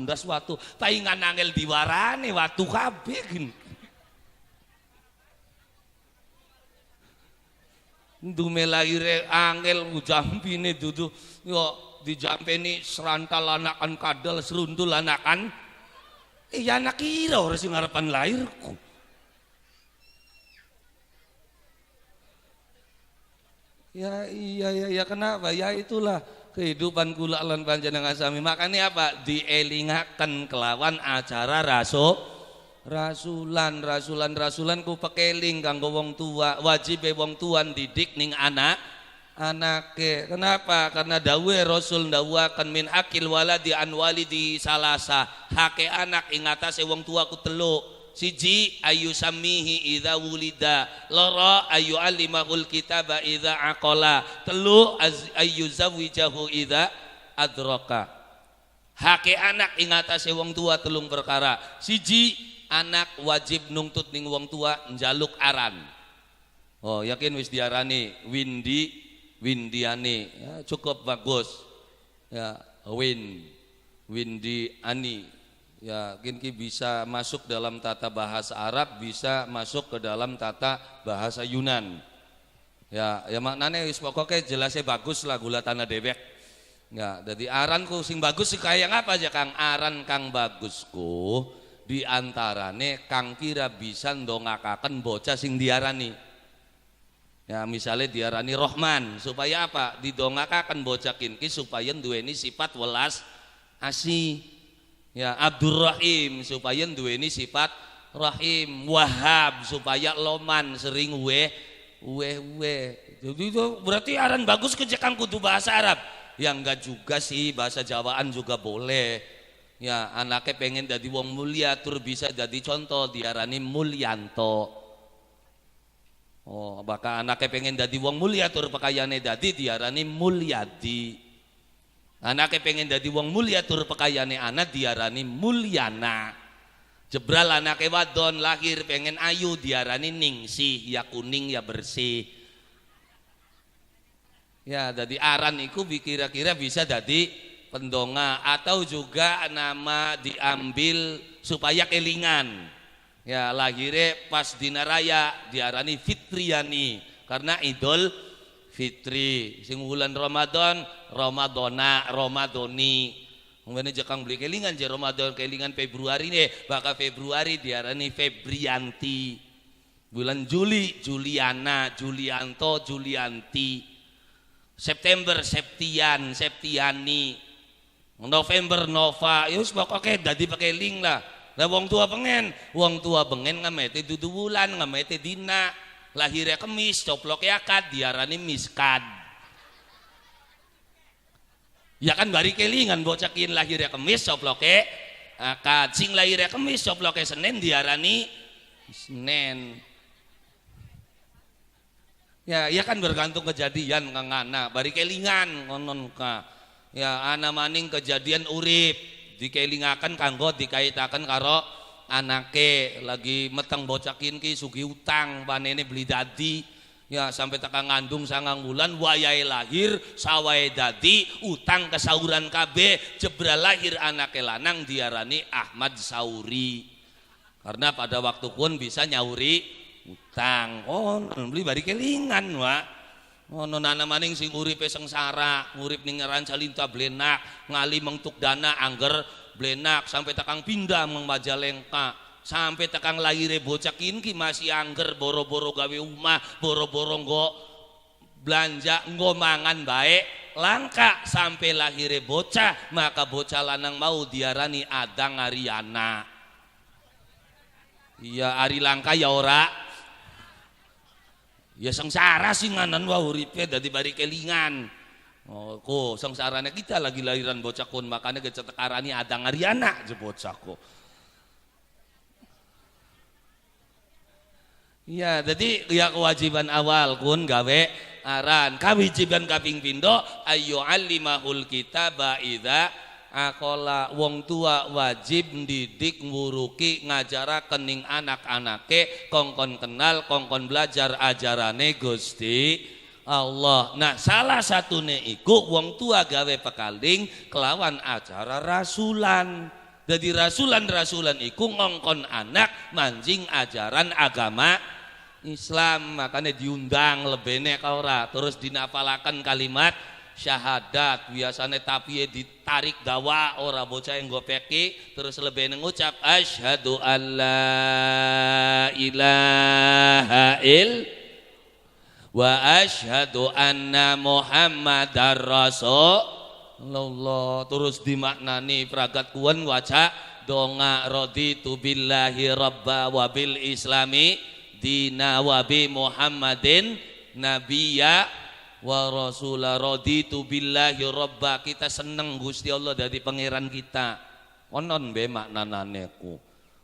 paingan angel diwarani watu kabeh gin. Dume lahire angel jampine dudu yo dijampeni serantal anakan kadal serundul anakan. Iya anak kira ora sing ngarepan lahirku. Ya iya ya ya kenapa? Ya itulah kehidupan kula lan panjenengan sami. Makanya apa? Dielingaken kelawan acara rasulan rasulan ku pekeling kanggo wong tua, wajibe wong tua didik ning anak anake. Kenapa? Karena dawuhe Rasul ndawuhaken min akil waladi an walidi salasa. Hake anak ing atase wong tua ku telu. Siji ayu samihi idza wulida, loro ayu alimahul kitaba idza aqala, telu ayu zawijahu idza adraka. Hake anak ing atase wong tua telung perkara. Siji, anak wajib nungtut ning wong tua njaluk aran. Oh, yakin wis diarani Windi Windiani. Ya, cukup bagus. Ya, Windi Ani. Ya, kinki bisa masuk dalam tata bahasa Arab, bisa masuk ke dalam tata bahasa Yunan. Ya, ya maknanya wis pokoke jelasnya bagus lah gula tanah dewek. Ya, jadi aranku sing bagus sih kayak apa aja Kang? Aran kang bagusku diantarane kang kira bisa ndongakaken bocah sing diarani. Ya, misalnya diarani Rohman, supaya apa? Didongakaken bocah kinki supaya duweni sifat welas asih. Ya, Abdurrahim supaya duweni sifat rahim, Wahab supaya loman sering we we we. Jadi itu berarti aran bagus kejekang kudu bahasa Arab. Ya enggak juga sih, bahasa Jawaan juga boleh. Ya, anaknya pengen jadi wong mulia tur bisa jadi contoh diarani Mulyanto. Oh, bahkan anaknya pengen jadi wong mulia tur pakaiane dadi diarani Mulyadi. Anaknya pengen dadi wong mulia tur pekayane anak diarani Mulyana. Jebral anaknya wadon lahir pengen ayu diarani Ningsih, ya kuning ya bersih. Ya, dadi aran iku kira-kira bisa dadi pendonga atau juga nama diambil supaya kelingan. Ya, lahirnya pas dina raya diarani Fitriani karena Idul Fitri. Sing bulan Ramadan, Ramadona, Ramadoni. Ngene jekang beli kelingan je Ramadan kelingan Februari nih, bakal Februari diarani Febrianti. Bulan Juli, Juliana, Julianto, Julianti. September Septian, Septiani. November Nova. Ya wis pokoke dadi pakeling lah. Lah wong tua pengen ngamete dudu wulan, ngamete dina. Lahirnya Kemis, coploke akad, diarani Miskad. Ya kan bari kelingan bocah kin lahirnya Kemis, coploke akad. Sing lahirnya Kemis, coploke Senin, diarani Senin. Ya, ya kan bergantung kejadian kang ana, bari kelingan konon ka. Ya ana maning kejadian urip dikelingaken kanggo dikaitaken karo anake lagi meteng bocah kinki sugi utang panene beli dadi ya sampai teka ngandung 9 bulan wayahe lahir sawahe dadi utang kesauran kabeh jebral lahir anake lanang diarani Ahmad Sauri karena pada waktu pun bisa nyauri utang. Oh, beli bari kelingan, Wak. Ono nana maning sing uripe sengsara, urip ning Rancalinta blenak, ngali mengtuk dana angger blenak sampai tekang pindah meng Majalengka. Sampai tekang lahire bocah ki masih angger boro-boro gawe omah, boro-boro nggo belanja nggo mangan bae langka sampai lahire bocah, maka bocah lanang mau diarani Adang Ariana. Iya, ari langka ya ora. Ya sengsara sih nganan wa uripe dadi bari kelingan. Oh, ko sengsarane kita lagi lahiran bocah kon makanya gecetek arani Adang Ariana je bocah ko. Ya, jadi ya kewajiban awal kun gawe aran. Kewajiban kaping pindho ayu allimahul kitaba idza akola. Wong tua wajib ndidik nguruki ngajaraken ning anak-anake kongkon kenal kongkon belajar ajarane Gusti Allah. Nah, salah satune iku wong tua gawe pekaling kelawan acara rasulan. Jadi rasulan-rasulan iku ngongkon anak manjing ajaran agama Islam, makanya diundang lebene ka ora, terus dinapalaken kalimat syahadat, biasanya tapi ditarik dawa ora bocah yang gopeki, terus lebene ngucap asyhadu alla ilaha ill wa asyhadu anna muhammadar rasulullah. Terus dimaknani pragat kuwen waca donga raditu billahi rabba wa bil islami dina wa bi muhammadin nabiyya wa rasula. Raditu billahi rabba, kita seneng Gusti Allah dari pangeran kita. Konon be maknanane ku.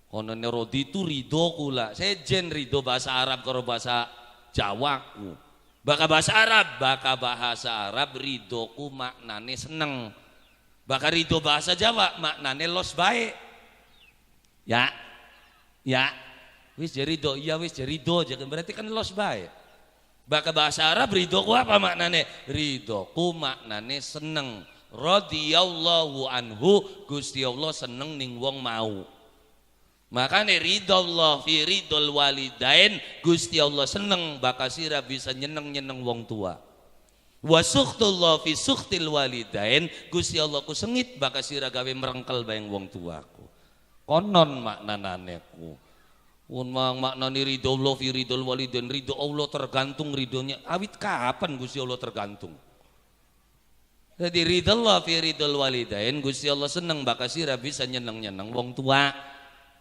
Konone raditu ridho kula. Sejen ridho bahasa Arab karo bahasa Jawa ku. Baka bahasa Arab, baka bahasa Arab ridho ku maknane seneng. Baka ridho bahasa Jawa maknane los bae. Ya. Ya. Wis ridho, iya wis ridho, berarti kan los bae. Baka bahasa Arab ridhoku apa maknane? Ridhoku maknane seneng. Radhiyallahu anhu, Gusti Allah seneng ning wong mau. Makane ridho Allah fi ridhol walidain, Gusti Allah seneng baka sira bisa nyeneng-nyeneng wong tua. Wa sukhtullah fi sukhtil walidain, Gusti Allah ku sengit baka sira gawe merengkel bayang wong tuaku. Konon maknanane ku. Un mang maknani ridho Allah fi ridhol walidain, ridho Allah tergantung ridhonya. Awit kapan Gusti Allah tergantung? Jadi ridho Allah fi ridhol walidain, Gusti Allah seneng baka sira bisa nyeneng-nyeneng wong tua.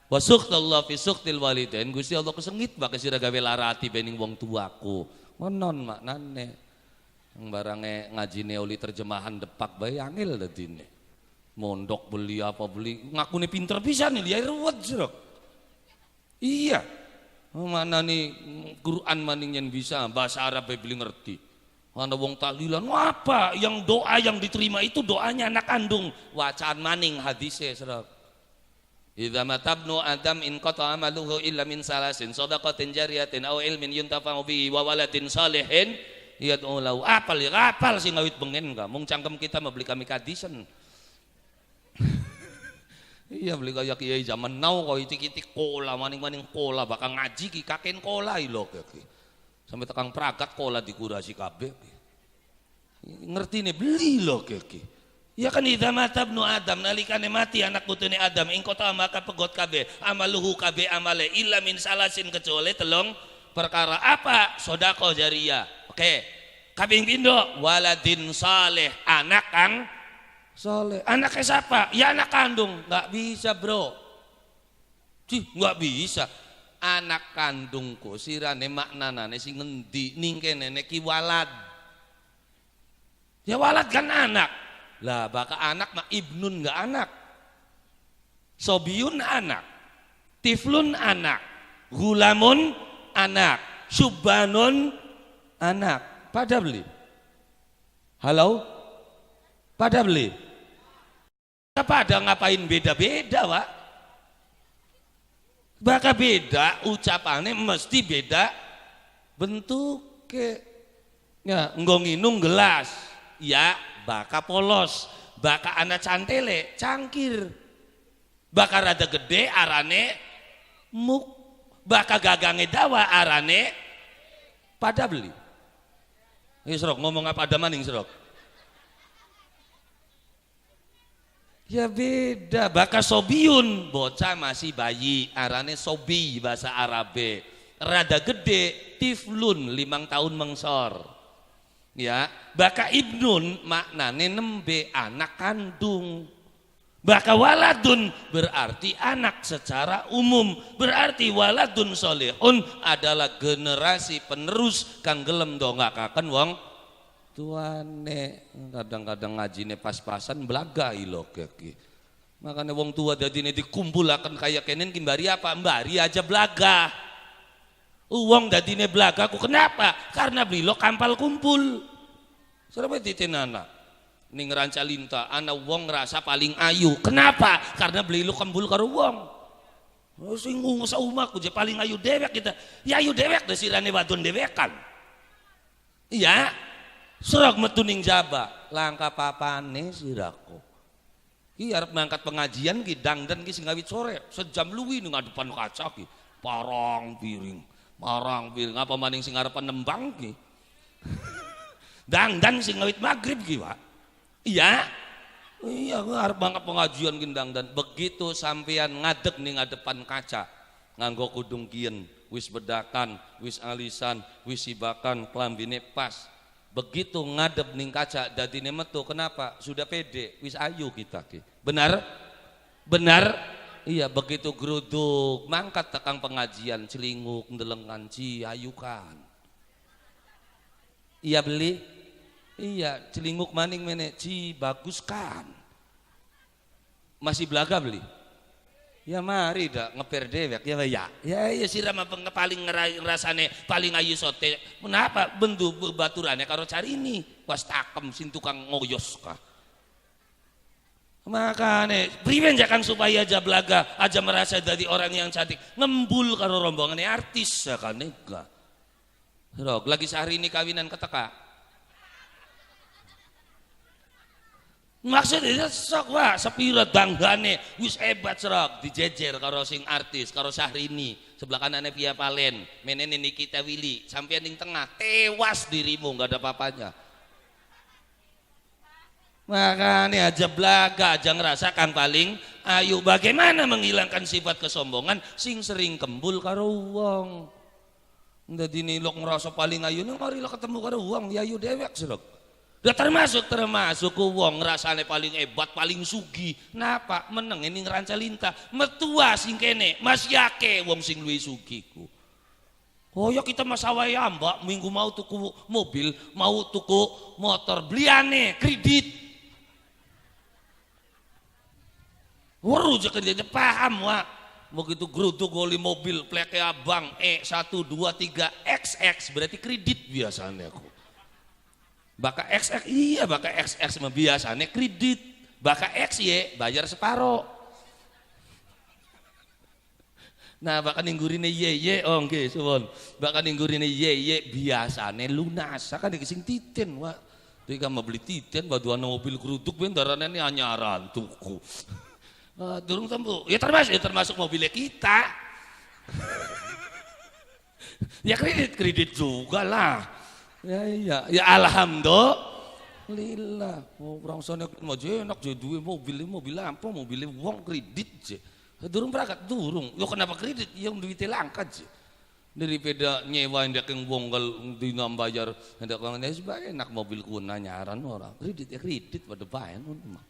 Wa sukhtallah fi sukhtil walidain, Gusti Allah kesengit baka sira gawe lara ati bening wong tuaku. Konon maknane. Barange ngajine oli terjemahan depak bae angel dadine. Mondok beli apa beli, ngakune pinter pisan nih, ruwet sira. Iya, mana nih Quran maning yang bisa bahasa Arab beli ngerti. Mana wong tahlilan, apa yang doa yang diterima itu doanya anak kandung. Wacaan maning hadise serap. Idza matabnu Adam in qata amaluhu illa min salasin shadaqatin jariyatin aw ilmin yuntafa'u bihi wa waladin salihin yad'u lahu. Apal ya apal sing ngawit bengen ka. Mung cangkem kita mah beli kami kadisen. Iya beli kaya kiai zaman now kok itik-itik kola maning-maning kola bakal ngaji ki kaken kola ilo ki. Sampai tekang pragat kola dikurasi kabeh. Ngerti nih beli lo ki. Ya kan idza mata ibnu Adam nalikane mati anak putune Adam ing kota maka pegot kabeh amaluhu kabeh amale illa min salasin kecuali telung perkara. Apa? Sedekah jariyah. Oke. Kaping pindho waladin saleh, anak kang soleh. Anaknya siapa? Ya anak kandung. Nggak bisa bro. Cih, nggak bisa. Anak kandungku sirane maknanane sing ngendi ning kene ki walad. Ya walad kan anak. Lah baka anak mah ibnun nggak anak. Sobiyun anak. Tiflun anak. Gulamun anak. Subanun anak. Pada beli. Halo? Pada beli. Pada ngapain beda-beda, Pak? Baka beda ucapannya mesti beda bentuk. Ya, nggo nginum gelas. Ya, baka polos, baka anak cantele, cangkir. Baka rada gede arane muk. Baka gagange dawa arane pada beli. Ini serok ngomong apa ada maning serok. Ya beda, baka sobiun bocah masih bayi arane sobi bahasa Arabe. Rada gede tiflun 5 tahun mengsor. Ya, baka ibnun maknane nembe anak kandung. Baka waladun berarti anak secara umum, berarti waladun solehun adalah generasi penerus kang gelem dongakaken wong tuane. Kadang-kadang ngajine pas-pasan belaga ilok ki. Makanya wong tua dadine dikumpulaken kaya kenen ki mbari apa? Mbari aja belaga. Wong dadine belaga ku kenapa? Karena beli kampal kumpul. Surabaya titenana. Ning Ranca Linta ana wong ngerasa paling ayu. Kenapa? Karena beli lu kembul karo wong. Oh, sing ngungu saumahku je paling ayu dewek kita. Ya ayu dewek deh sirane wadon dewekan. Iya. Serok metu ning jaba, langka papane siraku. Ki arep mangkat pengajian ki dangdan ki sing ngawit sore, sejam luwi ning ngadepan kaca ki. Parang piring apa maning sing arepan nembang ki. Dangdan sing ngawit magrib ki, Pak. Iya, iya arep banget pengajian gendang dan begitu sampean ngadeg ning ngadepan kaca nganggo kudung kien, wis bedakan, wis alisan, wis sibakan, klambine pas. Begitu ngadep ning kaca dadine metu, kenapa? Sudah pede, wis ayu kita ki. Benar? Benar? Iya, begitu geruduk mangkat tekang pengajian celinguk ndeleng kanci ayukan. Iya beli? Iya, celinguk maning mene, ci bagus kan. Masih belaga beli? Ya mari dah ngeper dewek ya ya. Ya ya siram apa paling ngerasane paling ayu sote. Kenapa bendu baturane karo cari ini? Was takem sin tukang ngoyos kah. Makane priwen jangan supaya aja belaga, aja merasa dari orang yang cantik, ngembul karo rombongane artis ya kan enggak. Rok, lagi sehari ini kawinan keteka. Maksudnya sok wah sepira danggane wis hebat serok dijejer karo sing artis karo Syahrini sebelah kanannya Via Valen menene Nikita Willy sampean ning tengah tewas dirimu nggak ada papanya. Makanya aja belaga aja ngerasa kang paling ayu. Bagaimana menghilangkan sifat kesombongan sing sering kembul karo wong. Dadi nilok ngerasa paling ayu ning mari ketemu karo wong ya ayu dewek serok. Udah termasuk wong ngrasane paling hebat, paling sugi. Napa meneng ini Ranca Linta, metua sing kene, mas yake wong sing luwih sugi ku. Oh ya kita masalah ya mbak, minggu mau tuku mobil, mau tuku motor, beliane kredit. Weru je kreditnya paham wak. Begitu geruduk goli mobil pleke abang E1 2 3 XX berarti kredit biasanya aku. Baka XX, iya baka XX biasanya kredit, baka XY bayar separo. Nah baka ninggurine YY, oh nggih suwun. Baka ninggurine YY biasane lunas, kan iki sing titen wak. Dadi kan beli titen baduan mobil geruduk ben darane anyaran tuku. Durung tembu. Ya termasuk mobilnya kita. Ya kredit juga lah. Ya iya, ya alhamdulillah. Oh, orang sana mau enak je duwe mobil, mobil apa, mobil wong kredit je. Durung berangkat, durung. Yo kenapa kredit? Yang duitnya langka je. Daripada nyewa ndak yang wong kal dina bayar ndak wong enak mobil kuna nyaran ora. Kredit ya kredit pada bayar ngono mah.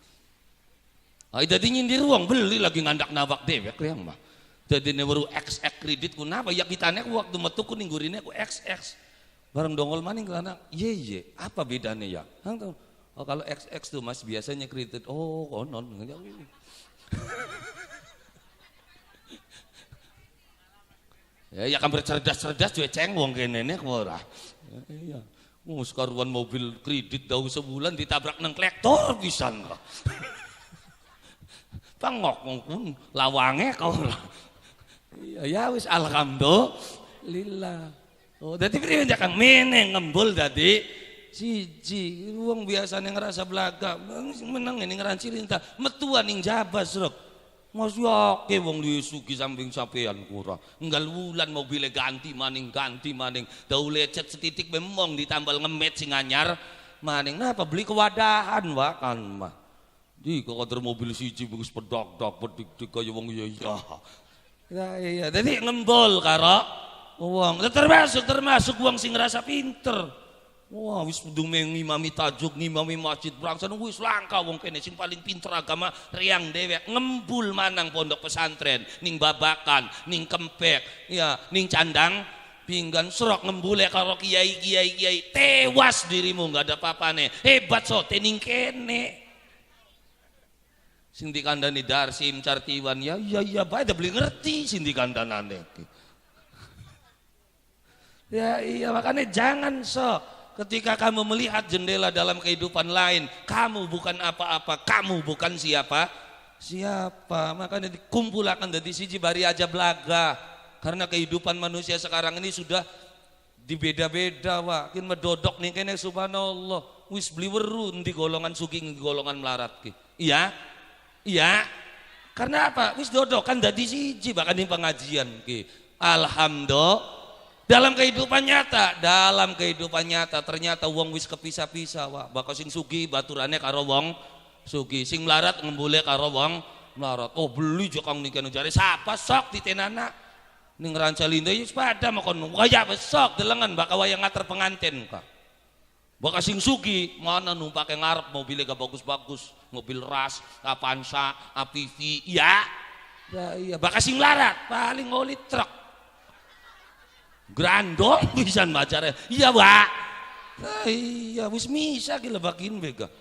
Ah dadi nyindir wong beli lagi ngandak nawak dewek yang mah. Dadi weru XX kredit kunapa ya kitane waktu metu ku ninggurine ku XX. Bareng dongol maning kelana, ye ye, apa bedanya ya? Oh kalau XX tuh mas biasanya kredit, oh konon. Ya, ya kan bercerdas-cerdas juga cengwong kene nek ora. Iya. Oh, sekaruan mobil kredit dau sebulan ditabrak nang klektor pisan kok. Pangok pun lawange kok ora. Iya, ya wis alhamdulillah. Oh, dadi priwe Kang mene ngembul dadi siji. Wong biasane ngerasa belaga, meneng ini ngeranci lintah, metuan ning jabas rok. Masih akeh wong luwih sugih samping sampean ora. Enggal wulan mobile ganti maning ganti maning. Dau lecet setitik memong ditambal ngemet sing anyar maning. Napa beli kewadahan wak kan mah. Di kok mobil siji bagus pedak-dak pedik-dik kaya wong iya iya. Ya iya, jadi ngembol karo wong. Termasuk termasuk wong sing ngerasa pinter. Wah, wis kudu ngimami tajuk, ngimami masjid brangsan wis langka wong kene sing paling pinter agama riang dewek ngembul manang pondok pesantren ning Babakan, ning Kempek, ya, ning Candang pinggan serok ngembule karo kiai kiai kiai tewas dirimu nggak ada papane hebat so ning kene sing dikandani Darsim Cartiwan ya iya iya bae beli ngerti sing dikandanane. Ya iya, makanya jangan sok. Ketika kamu melihat jendela dalam kehidupan lain, kamu bukan apa-apa, kamu bukan siapa siapa. Makanya dikumpulkan dari siji bari aja belaga. Karena kehidupan manusia sekarang ini sudah dibeda-beda, wah. Kin medodok nih kene subhanallah. Wis beli weru di golongan sugih golongan melarat ki. Iya? Iya. Karena apa? Wis dodok kan dadi siji bahkan di pengajian ki. Alhamdulillah. Dalam kehidupan nyata, dalam kehidupan nyata ternyata wong wis kepisah-pisah wah. Bakal sing sugih baturane karo wong sugih, sing melarat ngembule karo wong melarat. Oh beli jo kang niken jare sapa sok titenana ning Rancalinde wis pada makon kaya besok delengan bakal wayang ngater pengantin kak. Bakal sing sugih mana numpake ngarep mobilnya gak bagus-bagus, mobil ras, Avanza, APV, iya. Ya iya, bakal sing melarat paling ngoli truk. Grandong pisan macare. Iya, Pak. Iya, wis misa ki lebakin bega.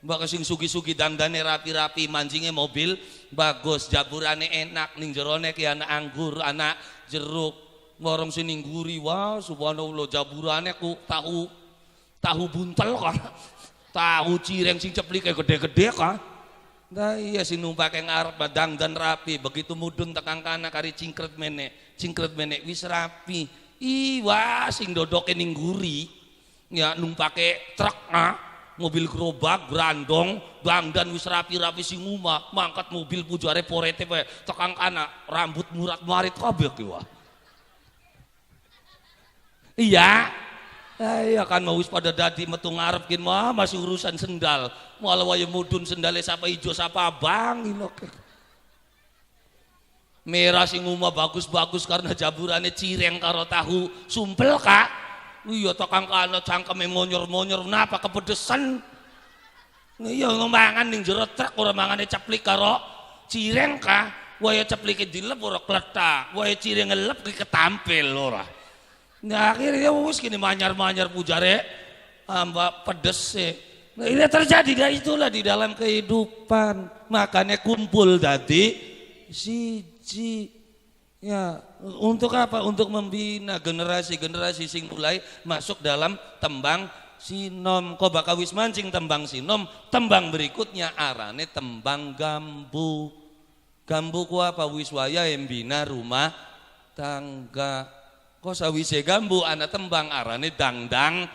Mbak sing sugi-sugi dandane rapi-rapi, mancingnya mobil bagus, jaburane enak, ning jerone ki anak anggur, anak jeruk, ngorong sing ning guri, wah subhanallah jaburane ku tahu tahu buntel kah. Tahu cireng sing ceplike gede-gede kah. Nah iya sing numpake ngarep dangdan rapi, begitu mudun tekan kana kari cingkret menek wis rapi. Ih wah sing dodoke ning guri ya numpake truk ah, mobil gerobak grandong dangdan wis rapi-rapi sing omah mangkat mobil pujare porete wae tekan kana rambut murat-marit kabeh ki wah. Iya. Iya kan mau wis pada dadi metu ngarep kin mah masih urusan sendal. Malah waya mudun sendale sapa ijo sapa abang ilok. Merah sing omah bagus-bagus karena jaburane cireng karo tahu sumpel kak. Iya tekang kana cangkeme monyor-monyor napa kepedesan. Iya mangan ning jero truk ora mangane ceplik karo cireng kah. Waya ceplike dilep ora kletak, waya cireng ngelep ki ketampil ora. Nah akhirnya wis kini manyar-manyar pujare amba pedes sih. Nah, ini terjadi dah itulah di dalam kehidupan. Makanya kumpul tadi siji. Ya, untuk apa? Untuk membina generasi-generasi sing mulai masuk dalam tembang sinom. Kok bakal wis mancing tembang sinom, tembang berikutnya arane tembang gambu. Gambu ku apa? Wis wayahe mbina rumah tangga. Kok sawise gambu ana tembang arane dangdang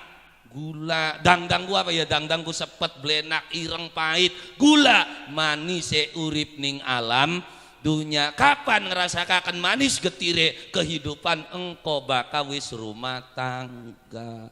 gula. Dangdang ku apa ya? Dangdang ku sepet blenak ireng pahit. Gula manise urip ning alam dunya. Kapan ngerasakaken manis getire kehidupan engko bakal wis rumah tangga.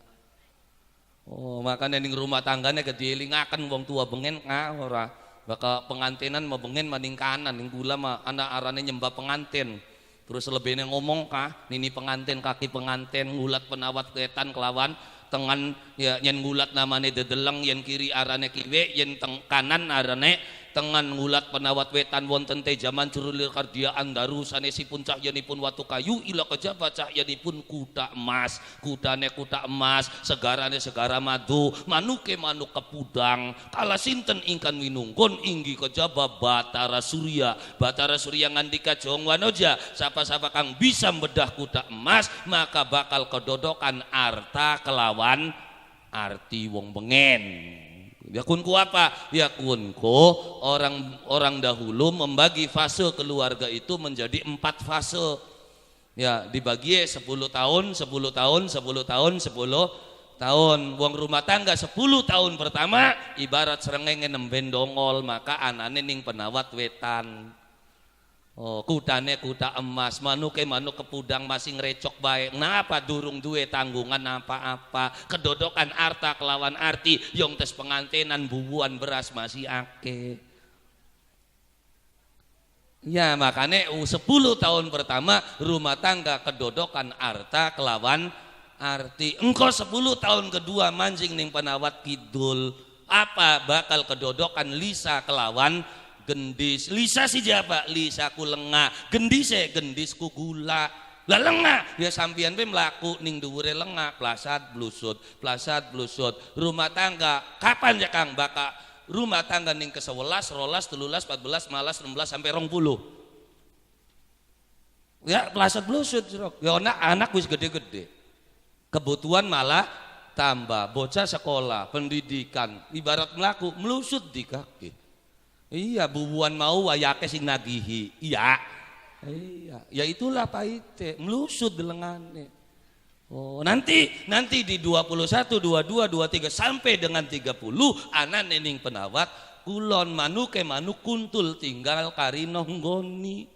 Oh, makanya ning rumah tanggane kedielingaken wong tua bengen ka ora. Bakal pengantinan mau bengen maning kanan ning gula mah ana arane nyembah pengantin. Terus lebihnya ngomong kah, nini pengantin kaki pengantin ngulat penawat ketan kelawan tengan ya yen ngulat namane dedeleng yen kiri arane kiwe yen teng kanan arane tengan ngulat penawat wetan wonten tejaman curulir kardia andaru sanesipun cahyanipun watu kayu ila kejaba cahyanipun kuda emas kudane kuda emas segarane segara madu manuke manuk kepudang kala sinten ingkang winungkun inggih kejaba Batara Surya. Batara Surya ngandika Jong Wanoja sapa-sapa kang bisa bedah kuda emas maka bakal kedodokan arta kelawan arti wong bengen. Ya kunku apa? Ya kunku orang dahulu membagi fase keluarga itu menjadi 4 fase. Ya, dibagi 10 tahun, 10 tahun, 10 tahun, 10 tahun. Wong rumah tangga 10 tahun pertama ibarat srengenge nemben dongol, maka anane ning penawat wetan. Oh, kutane kuta emas, manuke manuk kepudang masih ngrecok baik. Napa durung duwe tanggungan apa-apa, kedodokan arta kelawan arti, yong tes pengantenan bubuan beras masih akeh. Ya makanya 10 tahun pertama rumah tangga kedodokan arta kelawan arti. Engko 10 tahun kedua mancing ning penawat kidul, apa bakal kedodokan lisa kelawan gendis. Lisa si siapa? Lisa ku lengah, gendise gendis ku gula. Lah lengah ya sampeyan pe mlaku ning dhuwure lengah, plasat blusut, plasat blusut. Rumah tangga kapan ya Kang baka rumah tangga ning ke-11, 12, 13, 14, 15, 16 sampai 20. Ya plasat blusut sirok. Ya anak wis gede-gede. Kebutuhan malah tambah, bocah sekolah, pendidikan, ibarat mlaku mlusut di kaki. Iya, bubuan mau wayake sing nagihi. Iya. Iya, ya itulah paite, mlusut delengane. Oh, nanti di 21, 22, 23 sampai dengan 30 anane ning penawat kulon manuke manuk kuntul tinggal kari nonggoni.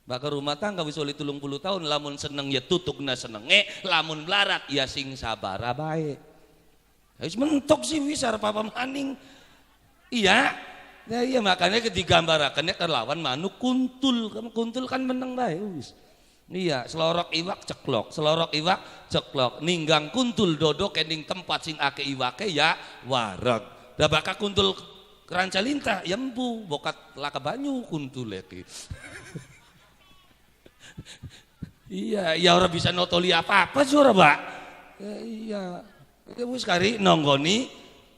Bakal rumah tangga wis oli 30 tahun lamun seneng ya tutukna senenge, lamun melarat ya sing sabara bae. Wis mentok sih wis arep apa maning. Iya. Ya iya makanya digambarakannya kelawan manuk kuntul, kuntul kan meneng bae wis. Iya, selorok iwak ceklok, selorok iwak ceklok, ninggang kuntul dodok ning tempat sing akeh iwake ya wareg. Lah bakal kuntul keranca lintah ya empu, bokat laka banyu kuntul iki. Iya, ya ora bisa notoli apa-apa sih ora, Pak. Ya iya. Ya wis kari nonggoni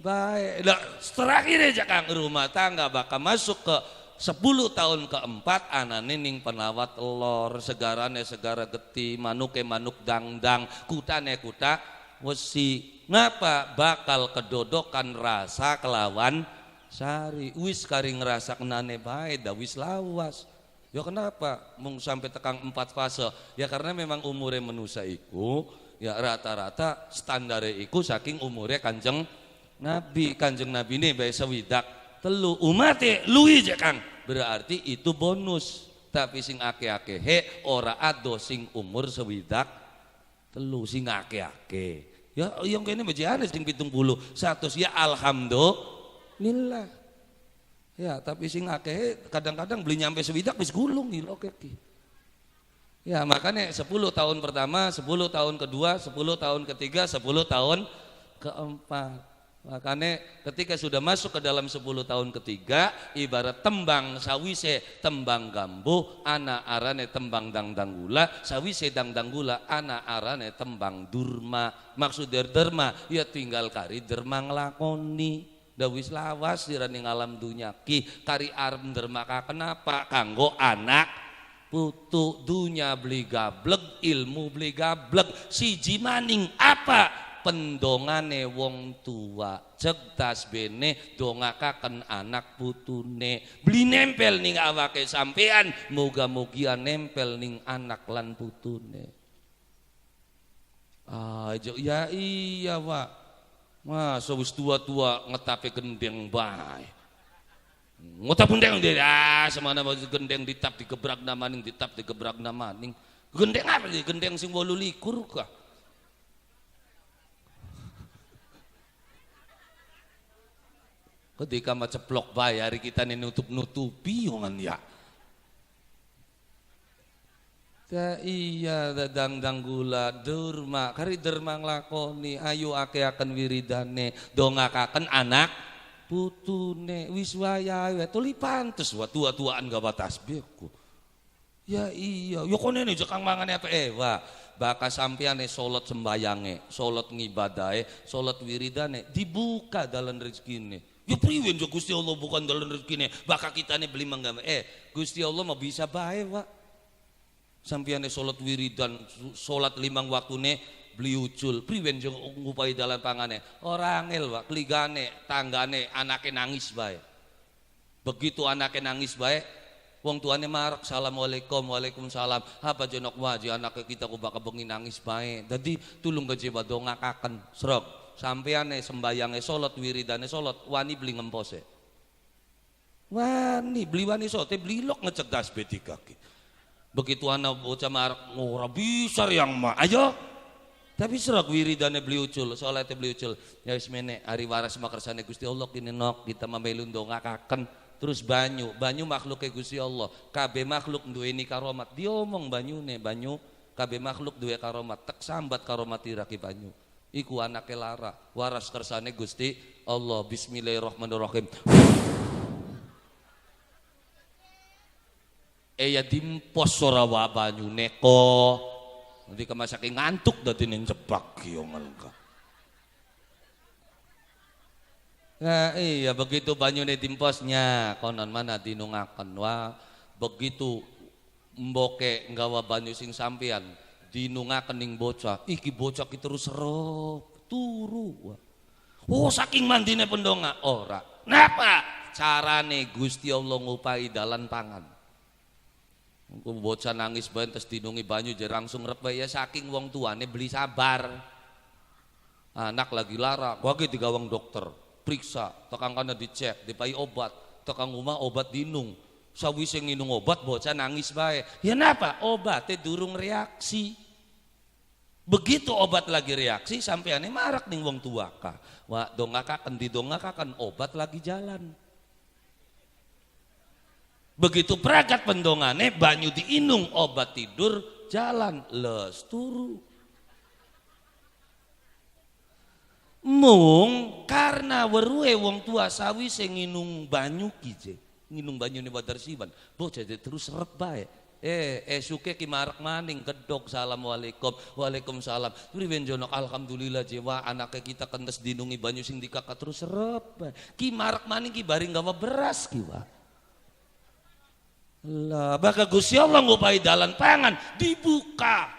baik. Nah, terakhir aja Kang rumah tangga bakal masuk ke 10 tahun keempat anane ning penawat lor, segarane segara geti, manuke manuk dangdang, kutane kuta wesi. Ngapa bakal kedodokan rasa kelawan sari. Wis kari ngerasa kenane bae dah wis lawas. Ya kenapa mung sampai tekang 4 fase? Ya karena memang umure menusa iku ya rata-rata standare iku saking umure Kanjeng Nabi. Kanjeng Nabi ini bae sewidak telu umate luwi je Kang, berarti itu bonus. Tapi sing ake-ake ora ado sing umur sewidak telu sing ake-ake. Ya yang kene bejane sing 70 100 ya alhamdulillah. Ya tapi sing akeh kadang-kadang beli nyampe sewidak wis gulung iki ki. Ya makanya 10 tahun pertama, 10 tahun kedua, 10 tahun ketiga, 10 tahun keempat. Makanya ketika sudah masuk ke dalam 10 tahun ketiga, ibarat tembang sawise tembang gambuh, ana arane tembang dangdang gula, sawise dangdang gula, ana arane tembang durma. Maksud derma, ya tinggal kari derma nglakoni. Dah wis lawas sirane alam dunya ki, kari arep dermaka kenapa? Kanggo anak putu. Dunya beli gablek, ilmu beli gablek, siji maning apa? Pendongane wong tua, cek tasbene dongakaken anak putune, beli nempel ning awake sampean, moga-mogia nempel ning anak lan putune. Ah, ya iya Pak. Masa wis tua-tua ngetape gendeng bae. Ngetap gendeng dia, ah semana gendeng ditap digebrak namaning, ditap digebrak namaning. Gendeng apa sih? Gendeng sing 28 kah? Ketika macam ceplok bae hari kita nih nutup-nutupi yongan ya. Ya iya dangdang gula derma kari derma nglakoni ayo ake-aken wiridane dongakaken anak putune wis wayahe tuli pantes wa tua-tuaan gawa tasbihku. Ya iya ya kene jekang mangane apa wah baka sampeane salat sembayange, salat ngibadahe, salat wiridane dibuka dalan rezekine. Ya priwen jo Gusti Allah bukan dalan rezekine, baka kitane beli mangga. Gusti Allah mah bisa bae, Pak. Sampeane salat wiridan, salat 5 waktune beli ucul, priwen jo ngupai dalan pangane. Ora angel, Pak, kligane, tanggane anake nangis bae. Begitu anake nangis bae, wong tuane marek, assalamualaikum, waalaikumsalam. Apa jenok waji anake kita ku bakal bengi nangis bae. Dadi tulung gaji dongakaken, srok. Sampeane sembayange salat, wiridane salat, wani beli ngempose. Wani beli wani sote beli lok ngecek das B3 ki. Begitu anak bocah marak ora bisa yang ma. Ayo. Tapi serak wiridane beli ucul, salate beli ucul. Ya wis mene ari waras makersane Gusti Allah kini nok kita mamelu ndongakaken terus banyu, banyu makhluke Gusti Allah. Kabeh makhluk duweni karomat. Diomong banyune, banyu kabeh makhluk duwe karomat. Tek sambat karomat iraki banyu. Iku anake lara, waras kersane Gusti Allah. Bismillahirrahmanirrahim. Ya dimpos ora wa banyune kok. Nanti kemasake ngantuk dadi ning jebak kiongan ka. Nah, iya begitu banyune dimposnya konon mana dinungaken wa begitu mboke nggawa banyu sing sampean dinungaken ning bocah iki bocah ki terus serep turu wa. Oh saking mandine pendonga ora. Napa carane Gusti Allah ngupahi dalan pangan. Engko bocah nangis bae terus dinungi banyu jer langsung rep ya saking wong tuane beli sabar. Anak lagi lara, gua ge digawang dokter, periksa, tekang kana dicek, dipai obat, tekang omah obat dinung. Sawise nginung obat bocah nangis bae. Ya napa? Obate durung reaksi. Begitu obat lagi reaksi sampeane marak ning wong tua ka. Wa dongakaken didongakaken obat lagi jalan. Begitu peragat pendongane banyu diinung obat tidur jalan les turu. Mung karena weruhe wong tua sawise nginung banyu ki je, nginung banyune Badar Siwan, bocah terus serep bae. Esuke ki marek maning gedhok assalamualaikum, waalaikumsalam. Priwen jonok alhamdulillah jewa anake kita kentes dinungi banyu sing dikaka terus serep bae. Ki marek maning ki bari nggawa beras ki wa. Lah baka Gusti Allah ngupahi dalan pangan dibuka.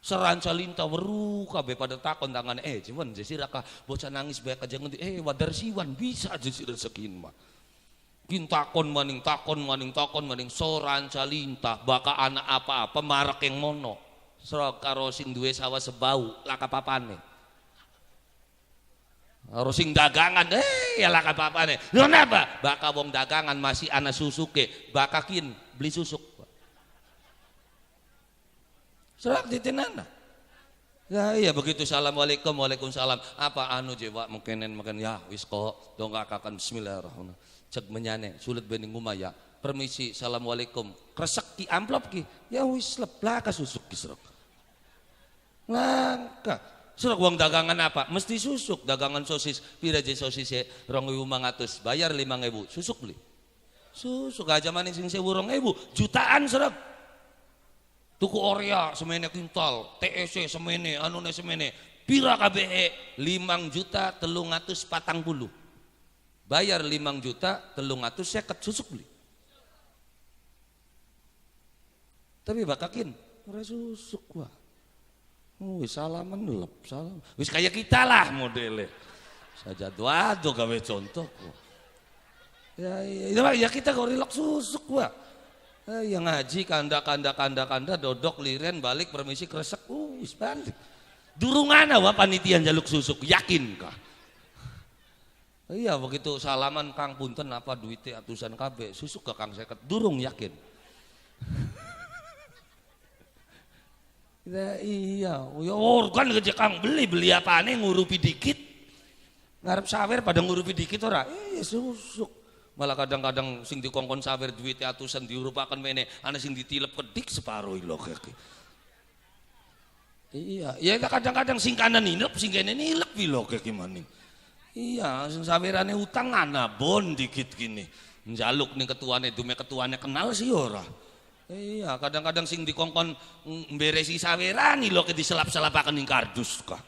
Seranca lintah weru kabeh pada takon tangane jiwan jesira ka bocah nangis bae aja ngendi Wadar Siwan bisa aja sira sekin mah. Kin takon maning takon maning takon maning seranca lintah baka anak apa-apa marek yang mono. Serok karo sing duwe sawah sebau laka papane. Karo sing dagangan ya laka papane. Lho napa? Baka wong dagangan masih ana susuke, bakakin beli susuk. Serak ditenana. Ya iya begitu assalamualaikum waalaikumsalam. Apa anu jewa mungkenen makan ya wis kok dongakaken bismillahirrahmanirrahim. Cek menyane sulit bening ngumaya. Permisi assalamualaikum. Kresek ki amplop ki. Ya wis leplaka susuk ki serok. Langka. Serok wong dagangan apa? Mesti susuk dagangan sosis. Pira je sosise 2.500 bayar 5.000 susuk beli. Susuk aja maning sing 1.000 jutaan serok. Tuku Orea semene kintal, TEC semene, anune semene, pira KBE 5.340.000. Bayar 5.350.000 susuk beli. Tapi bakakin ora susuk wah. Wis salaman lep salam. Wis kayak kita lah modele. Saja waduh gawe contoh. Ya ya, ya kita kok rilok susuk wah. Yang ngaji kanda dodok liren balik permisi kresek wis balik. Durungana wa panitia njaluk susuk yakin kah? Iya begitu salaman Kang punten apa duite atusan kabeh susuk ke Kang seket durung yakin. Ya, iya, ya organ gede Kang beli apane ngurupi dikit. Ngarep sawer pada ngurupi dikit ora? Iya susuk. Malah kadang-kadang sing dikongkon sawer duit atusan diurupaken mene ana sing ditilep kedik separo ilo keke. Iya, ya kadang-kadang sing kanan nilep sing kene nilep ilo keke maning. Iya, sing sawerane utang ana bon dikit gini. Njaluk ning ketuane dume ketuane kenal sih ora. Iya, kadang-kadang sing dikongkon mberesi saweran ilo ke diselap-selapaken ning kardus kah.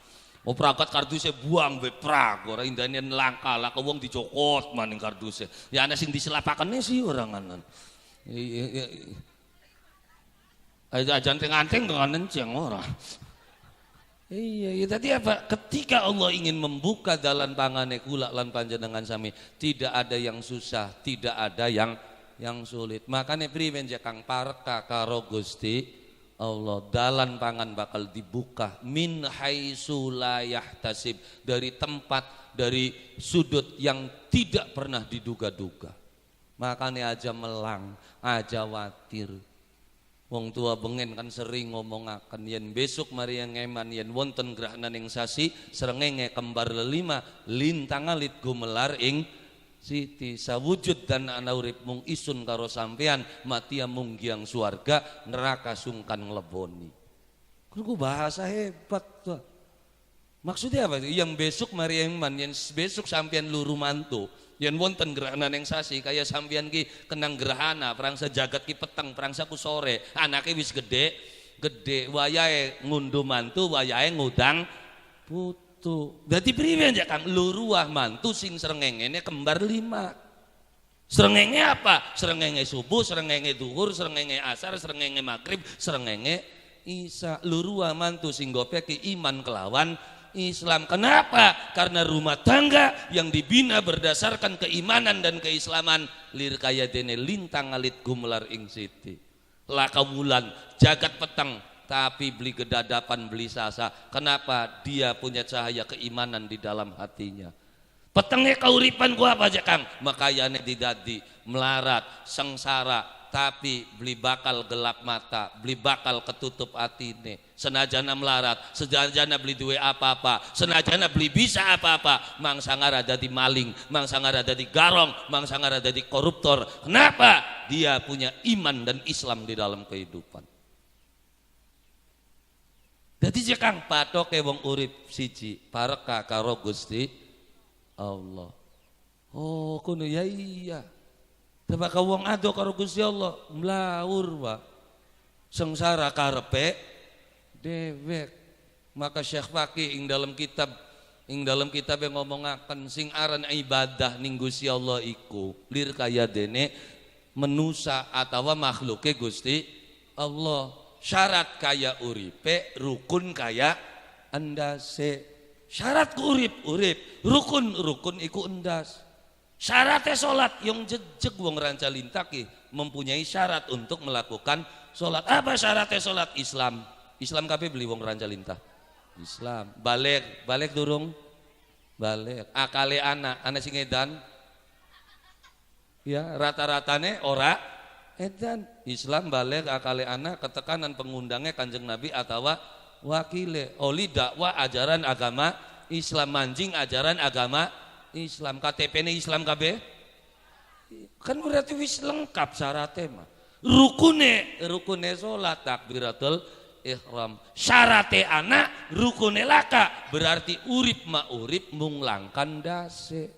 Oh pragat kardusnya buang be prag ora indane langka lah ke wong dicokot maning kardusnya. Ya ana sing diselapakene sih ora nganan. Iya. Aja anting-anting dengan enceng ora. Iya, ya tadi apa? Ketika Allah ingin membuka dalan pangane kula lan panjenengan sami, tidak ada yang susah, tidak ada yang sulit. Makanya priwen Kang parka karo Gusti Allah, dalan pangan bakal dibuka min haitsu la yahtasib, dari tempat, dari sudut yang tidak pernah diduga-duga. Makanya aja melang, aja watir. Wong tua bengen kan sering ngomongaken yen besok mari yang ngeman yen wonten gerahana ing sasi srengenge kembar lelima lintang alit gumelar ing siti sawujud dan ana urip mung isun karo sampean mati mung giang suarga neraka sungkan ngleboni. Kuwi bahasa hebat tuh. Maksudnya apa? Yang besok mari eman yen besok sampean luru mantu yen wonten gerahana ning sasi kaya sampean ki kenang gerahana prangsa jagat ki peteng prangsa ku sore anake wis gede gede wayahe ngunduh mantu wayahe ngudang putu. Dadi priwe ya Kang luruah mantu sing srengengene kembar lima. Srengenge apa? Srengenge subuh, srengenge duhur, srengenge asar, srengenge maghrib, srengenge isya. Luruah mantu sing gopeki iman kelawan Islam. Kenapa? Karena rumah tangga yang dibina berdasarkan keimanan dan keislaman lir kaya dene lintang alit gumelar ing siti. Laka wulan jagat peteng tapi beli kedadapan beli sasa. Kenapa? Dia punya cahaya keimanan di dalam hatinya. Petengnya kauripan gua apa aja Kang? Makayane didadi melarat, sengsara, tapi beli bakal gelap mata, beli bakal ketutup atine. Senajana melarat, senajana beli duwe apa-apa, senajana beli bisa apa-apa, mangsa ngara dadi maling, mangsa ngara dadi garong, mangsa ngara dadi koruptor. Kenapa? Dia punya iman dan Islam di dalam kehidupan. Dadi Kang patoke wong urip siji, pareka karo Gusti Allah. Oh, kono ya iya. Tebak wong ado karo Gusti Allah, mlaur Pak. Sengsara karepe dewek. Maka Syekh Faqih ing dalam kitab yang ngomongaken sing aran ibadah ning Gusti Allah iku lir kaya dene menusa atawa makhluke Gusti Allah. Syarat kaya uripe, rukun kaya endase. Syarat ku urip, urip, rukun rukun iku endas. Syaratnya sholat yang jejeg wong ranca lintaki mempunyai syarat untuk melakukan sholat. Apa syaratnya sholat? Islam. Islam kabeh beli wong ranca lintah. Islam. Balik, balik durung. Balik. Akale anak, anak sing edan. Ya, rata-ratane ora edan. Islam balik akale anak ketekanan pengundangnya Kanjeng Nabi atawa wakile. Oli dakwah ajaran agama Islam, manjing ajaran agama Islam, KTP-ne Islam kabeh. Kan berarti wis lengkap syaratnya mah. Rukune, rukune salat takbiratul ihram. Syarate anak, rukune laka, berarti urip ma urip mung langkan dase.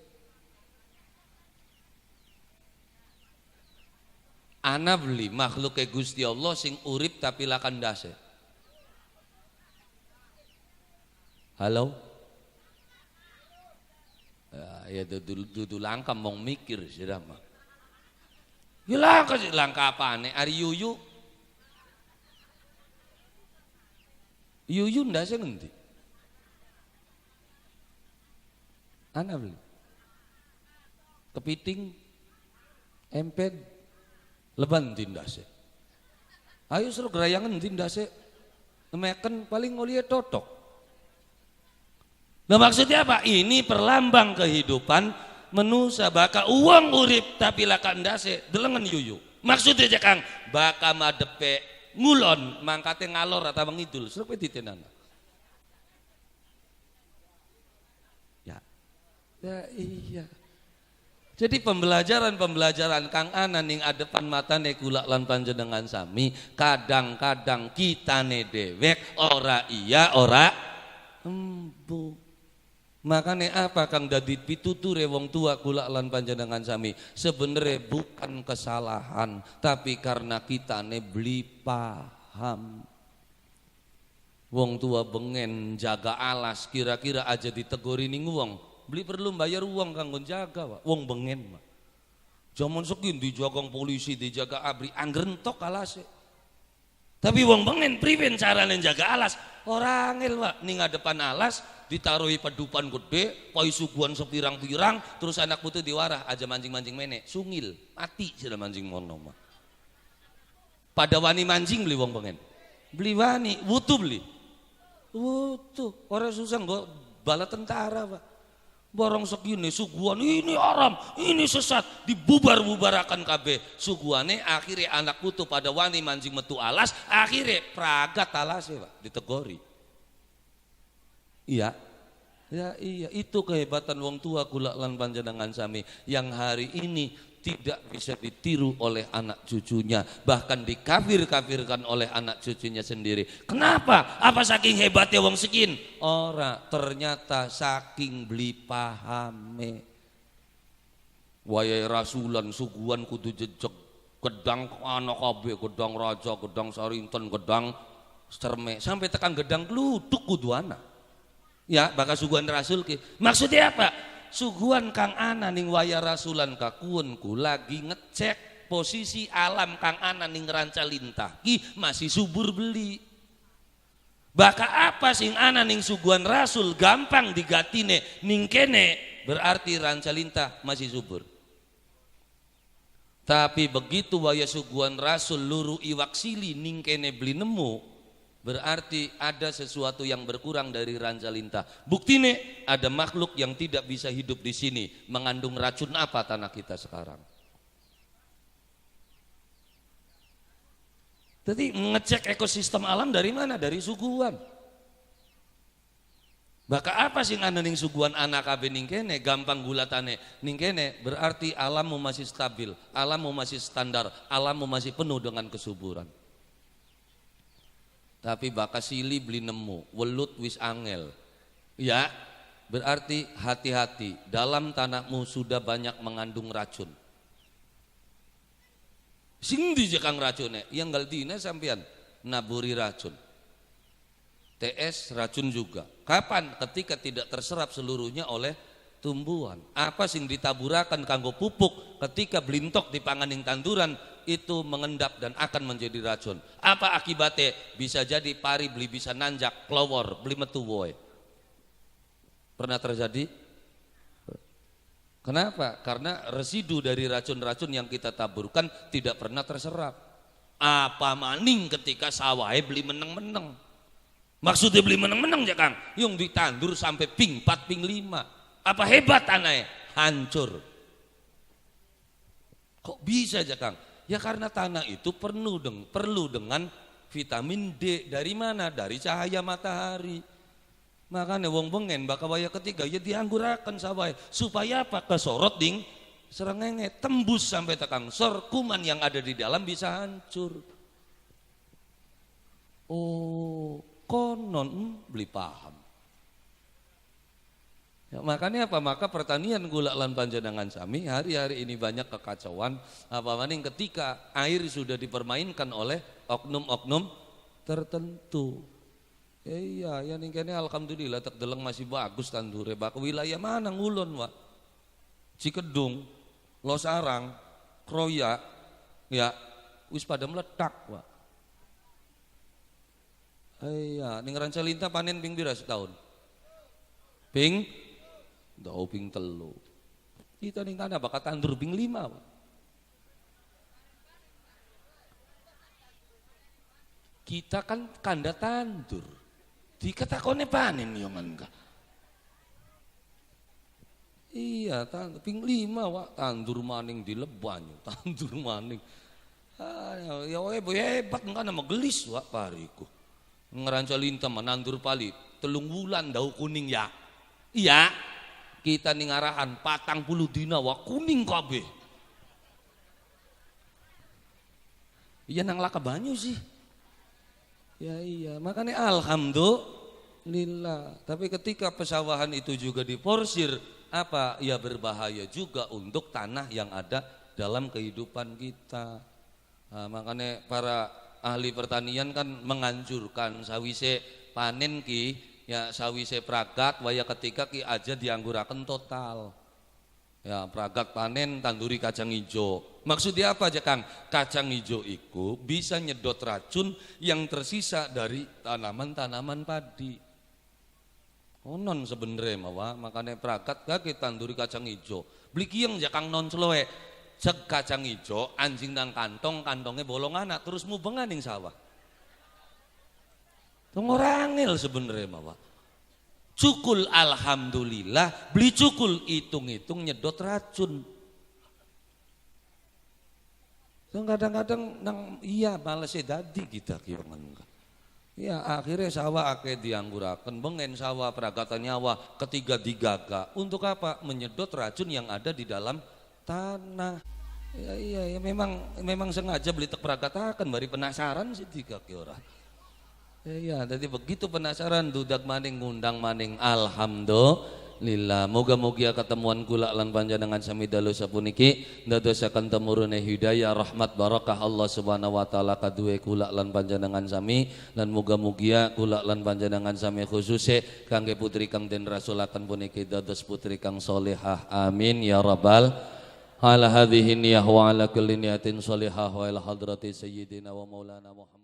Ana beli makhluke Gusti Allah sing urip tapi lakan dase. Halo? Ya dudu langka mong mikir sira mah. Ya langka sih langka apane? Ari yuyu. Yuyu ndase ngendi? Ana beli. Kepiting, emped, leban ndase. Ayo suruh gerayangan ndi ndase. Nemeken paling ngolihe totok. Nah maksudnya apa? Ini perlambang kehidupan menusa baka uang urip tapi laka ndase delengen yuyu. Maksudnya aja Kang, baka madepe ngulon mangkate ngalor atau ngidul, serupa ditenana. Ya. Ya iya. Jadi pembelajaran-pembelajaran Kang ana ning adepan matane kula lan panjenengan sami, kadang-kadang kitane dewek ora iya ora embu. Makanya apa Kang dadi pituture wong tua kula lan panjenengan sami? Sebenarnya bukan kesalahan, tapi karena kitane beli paham. Wong tua bengen jaga alas, kira-kira aja ditegori ning wong. Beli perlu bayar uang kanggo jaga, Pak. Wong bengen mah. Jaman sekin dijaga polisi, dijaga ABRI, angger entok alase. Tapi wong bengen priwen carane jaga alas? Ora angel, Pak. Ning ngadepan alas ditaruhi pedupan gede, pai suguhan sepirang-pirang, terus anak putu diwarah aja mancing-mancing mene, sungil, mati sudah mancing mono mah. Pada wani mancing beli wong bengen. Beli wani, wutu beli. Wutu, ora susah nggo bala tentara, Pak. Barang segini suguhan ini haram, ini sesat, dibubar-bubarakan kabeh. Suguhane akhirnya anak putu pada wani mancing metu alas, akhirnya pragat alas ya, Pak, ditegori. Iya. Ya iya, itu kehebatan wong tua kula lan panjenengan sami yang hari ini tidak bisa ditiru oleh anak cucunya, bahkan dikafir-kafirkan oleh anak cucunya sendiri. Kenapa? Apa saking hebatnya wong sekin? Ora, ternyata saking beli pahame. Wayahe rasulan suguhan kudu jejeg, gedang ana kabeh, gedang raja, gedang sarinten, gedang cerme, sampai tekan gedang gluduk kudu ana. Ya, bakal suguhan rasul ki. Maksudnya apa? Suguhan kang ana ning waya rasulan kakuun ku lagi ngecek posisi alam kang ana ning Ranca Lintah ki masih subur beli. Baka apa sing ana ning suguhan rasul gampang digatine ning kene berarti Ranca Lintah masih subur. Tapi begitu waya suguhan rasul luru iwak sili ning kene beli nemu, berarti ada sesuatu yang berkurang dari Ranca Lintah. Buktine ada makhluk yang tidak bisa hidup di sini, mengandung racun apa tanah kita sekarang. Jadi ngecek ekosistem alam dari mana? Dari suguhan. Baka apa sing ana ning suguhan anak kabeh ning kene gampang gulatane ning kene berarti alammu masih stabil, alammu masih standar, alammu masih penuh dengan kesuburan. Tapi baka sili beli nemu, welut wis angel. Ya, berarti hati-hati, dalam tanahmu sudah banyak mengandung racun. Sing di kang racune, yang gal dina sampean naburi racun. TS racun juga. Kapan? Ketika tidak terserap seluruhnya oleh tumbuhan. Apa sing ditaburakan kanggo pupuk ketika blintok dipangan ning tanduran itu mengendap dan akan menjadi racun. Apa akibatnya? Bisa jadi pari beli bisa nanjak, klowor, beli metu woe. Pernah terjadi? Kenapa? Karena residu dari racun-racun yang kita taburkan tidak pernah terserap. Apa maning ketika sawahnya beli meneng-meneng. Maksudnya beli meneng-meneng ya Kang? Yang ditandur sampai ping 4, ping 5. Apa hebat tanahnya? Hancur. Kok bisa aja Kang? Ya karena tanah itu perlu dengan vitamin D. Dari mana? Dari cahaya matahari. Makanya wong bengen bakal waya ketiga ya dianggurakan sawah supaya apa? Kesorot ding srengenge tembus sampai tekang sor, kuman yang ada di dalam bisa hancur. Oh, konon beli paham. Ya, makanya apa? Maka pertanian gula lan panjenengan sami hari-hari ini banyak kekacauan. Apa maning ketika air sudah dipermainkan oleh oknum-oknum tertentu. Ya iya, ya ning kene alhamdulillah tek deleng masih bagus tandure. Bak wilayah mana ngulon, Pak? Cikedung, Losarang, Kroya, ya wis pada meletak, Pak. Iya, ning Ranca Lintah panen ping pira setahun? Ping ndau ping 3. Kita ning kana bakal tandur ping 5, Pak. Kita kan kanda tandur. Diketakone panen yo enggak. Iya, tandur ping 5, Pak. Tandur maning di lebanyu, tandur maning. Ah, ya hebat engka nama gelis, Pak, pariku. Ngeranca Lintah menandur pali 3 wulan dau kuning ya. Iya. Kita ning arahan 40 dina wa kuning kabeh. Iya nang laka banyu sih. Ya iya, makanya alhamdulillah. Tapi ketika pesawahan itu juga diporsir, apa? Ya berbahaya juga untuk tanah yang ada dalam kehidupan kita. Nah, makanya para ahli pertanian kan menganjurkan sawise panen ki, ya sawise pragat waya ketika ki aja diangguraken total. Ya pragat panen tanduri kacang hijau. Maksudnya apa aja Kang? Kacang hijau iku bisa nyedot racun yang tersisa dari tanaman-tanaman padi. Konon sebenarnya mawa, makanya pragat kaki tanduri kacang hijau. Beli kieng ya Kang non sloe. Cek kacang hijau anjing nang kantong, kantongnya bolong anak terus mubengan ning sawah. Tong ora angel sebenarnya mawa. Cukul alhamdulillah, beli cukul hitung-hitung nyedot racun. Kadang-kadang nang iya males dadi kita kiongan. Ya akhirnya sawah akeh diangguraken, bengen sawah peragatan nyawa ketiga digaga. Untuk apa? Menyedot racun yang ada di dalam tanah. Ya iya ya memang memang sengaja beli tek peragatakan bari penasaran sih tiga ora. Ya, iya, jadi begitu penasaran dudak maning ngundang maning, alhamdulillah. Moga-moga ketemuan kula lan panjenengan sami dalu sapuniki ndadosaken temurune hidayah, rahmat, barakah Allah Subhanahu wa taala kaduwe kula lan panjenengan sami, lan moga-mugia kula lan panjenengan sami khususe kangge putri kang den rasulaken puniki dados putri kang solehah. Amin ya rabbal ala hadhihi niyah wa ala kulli niyatin solihah wa ila hadrati sayyidina wa maulana Muhammad.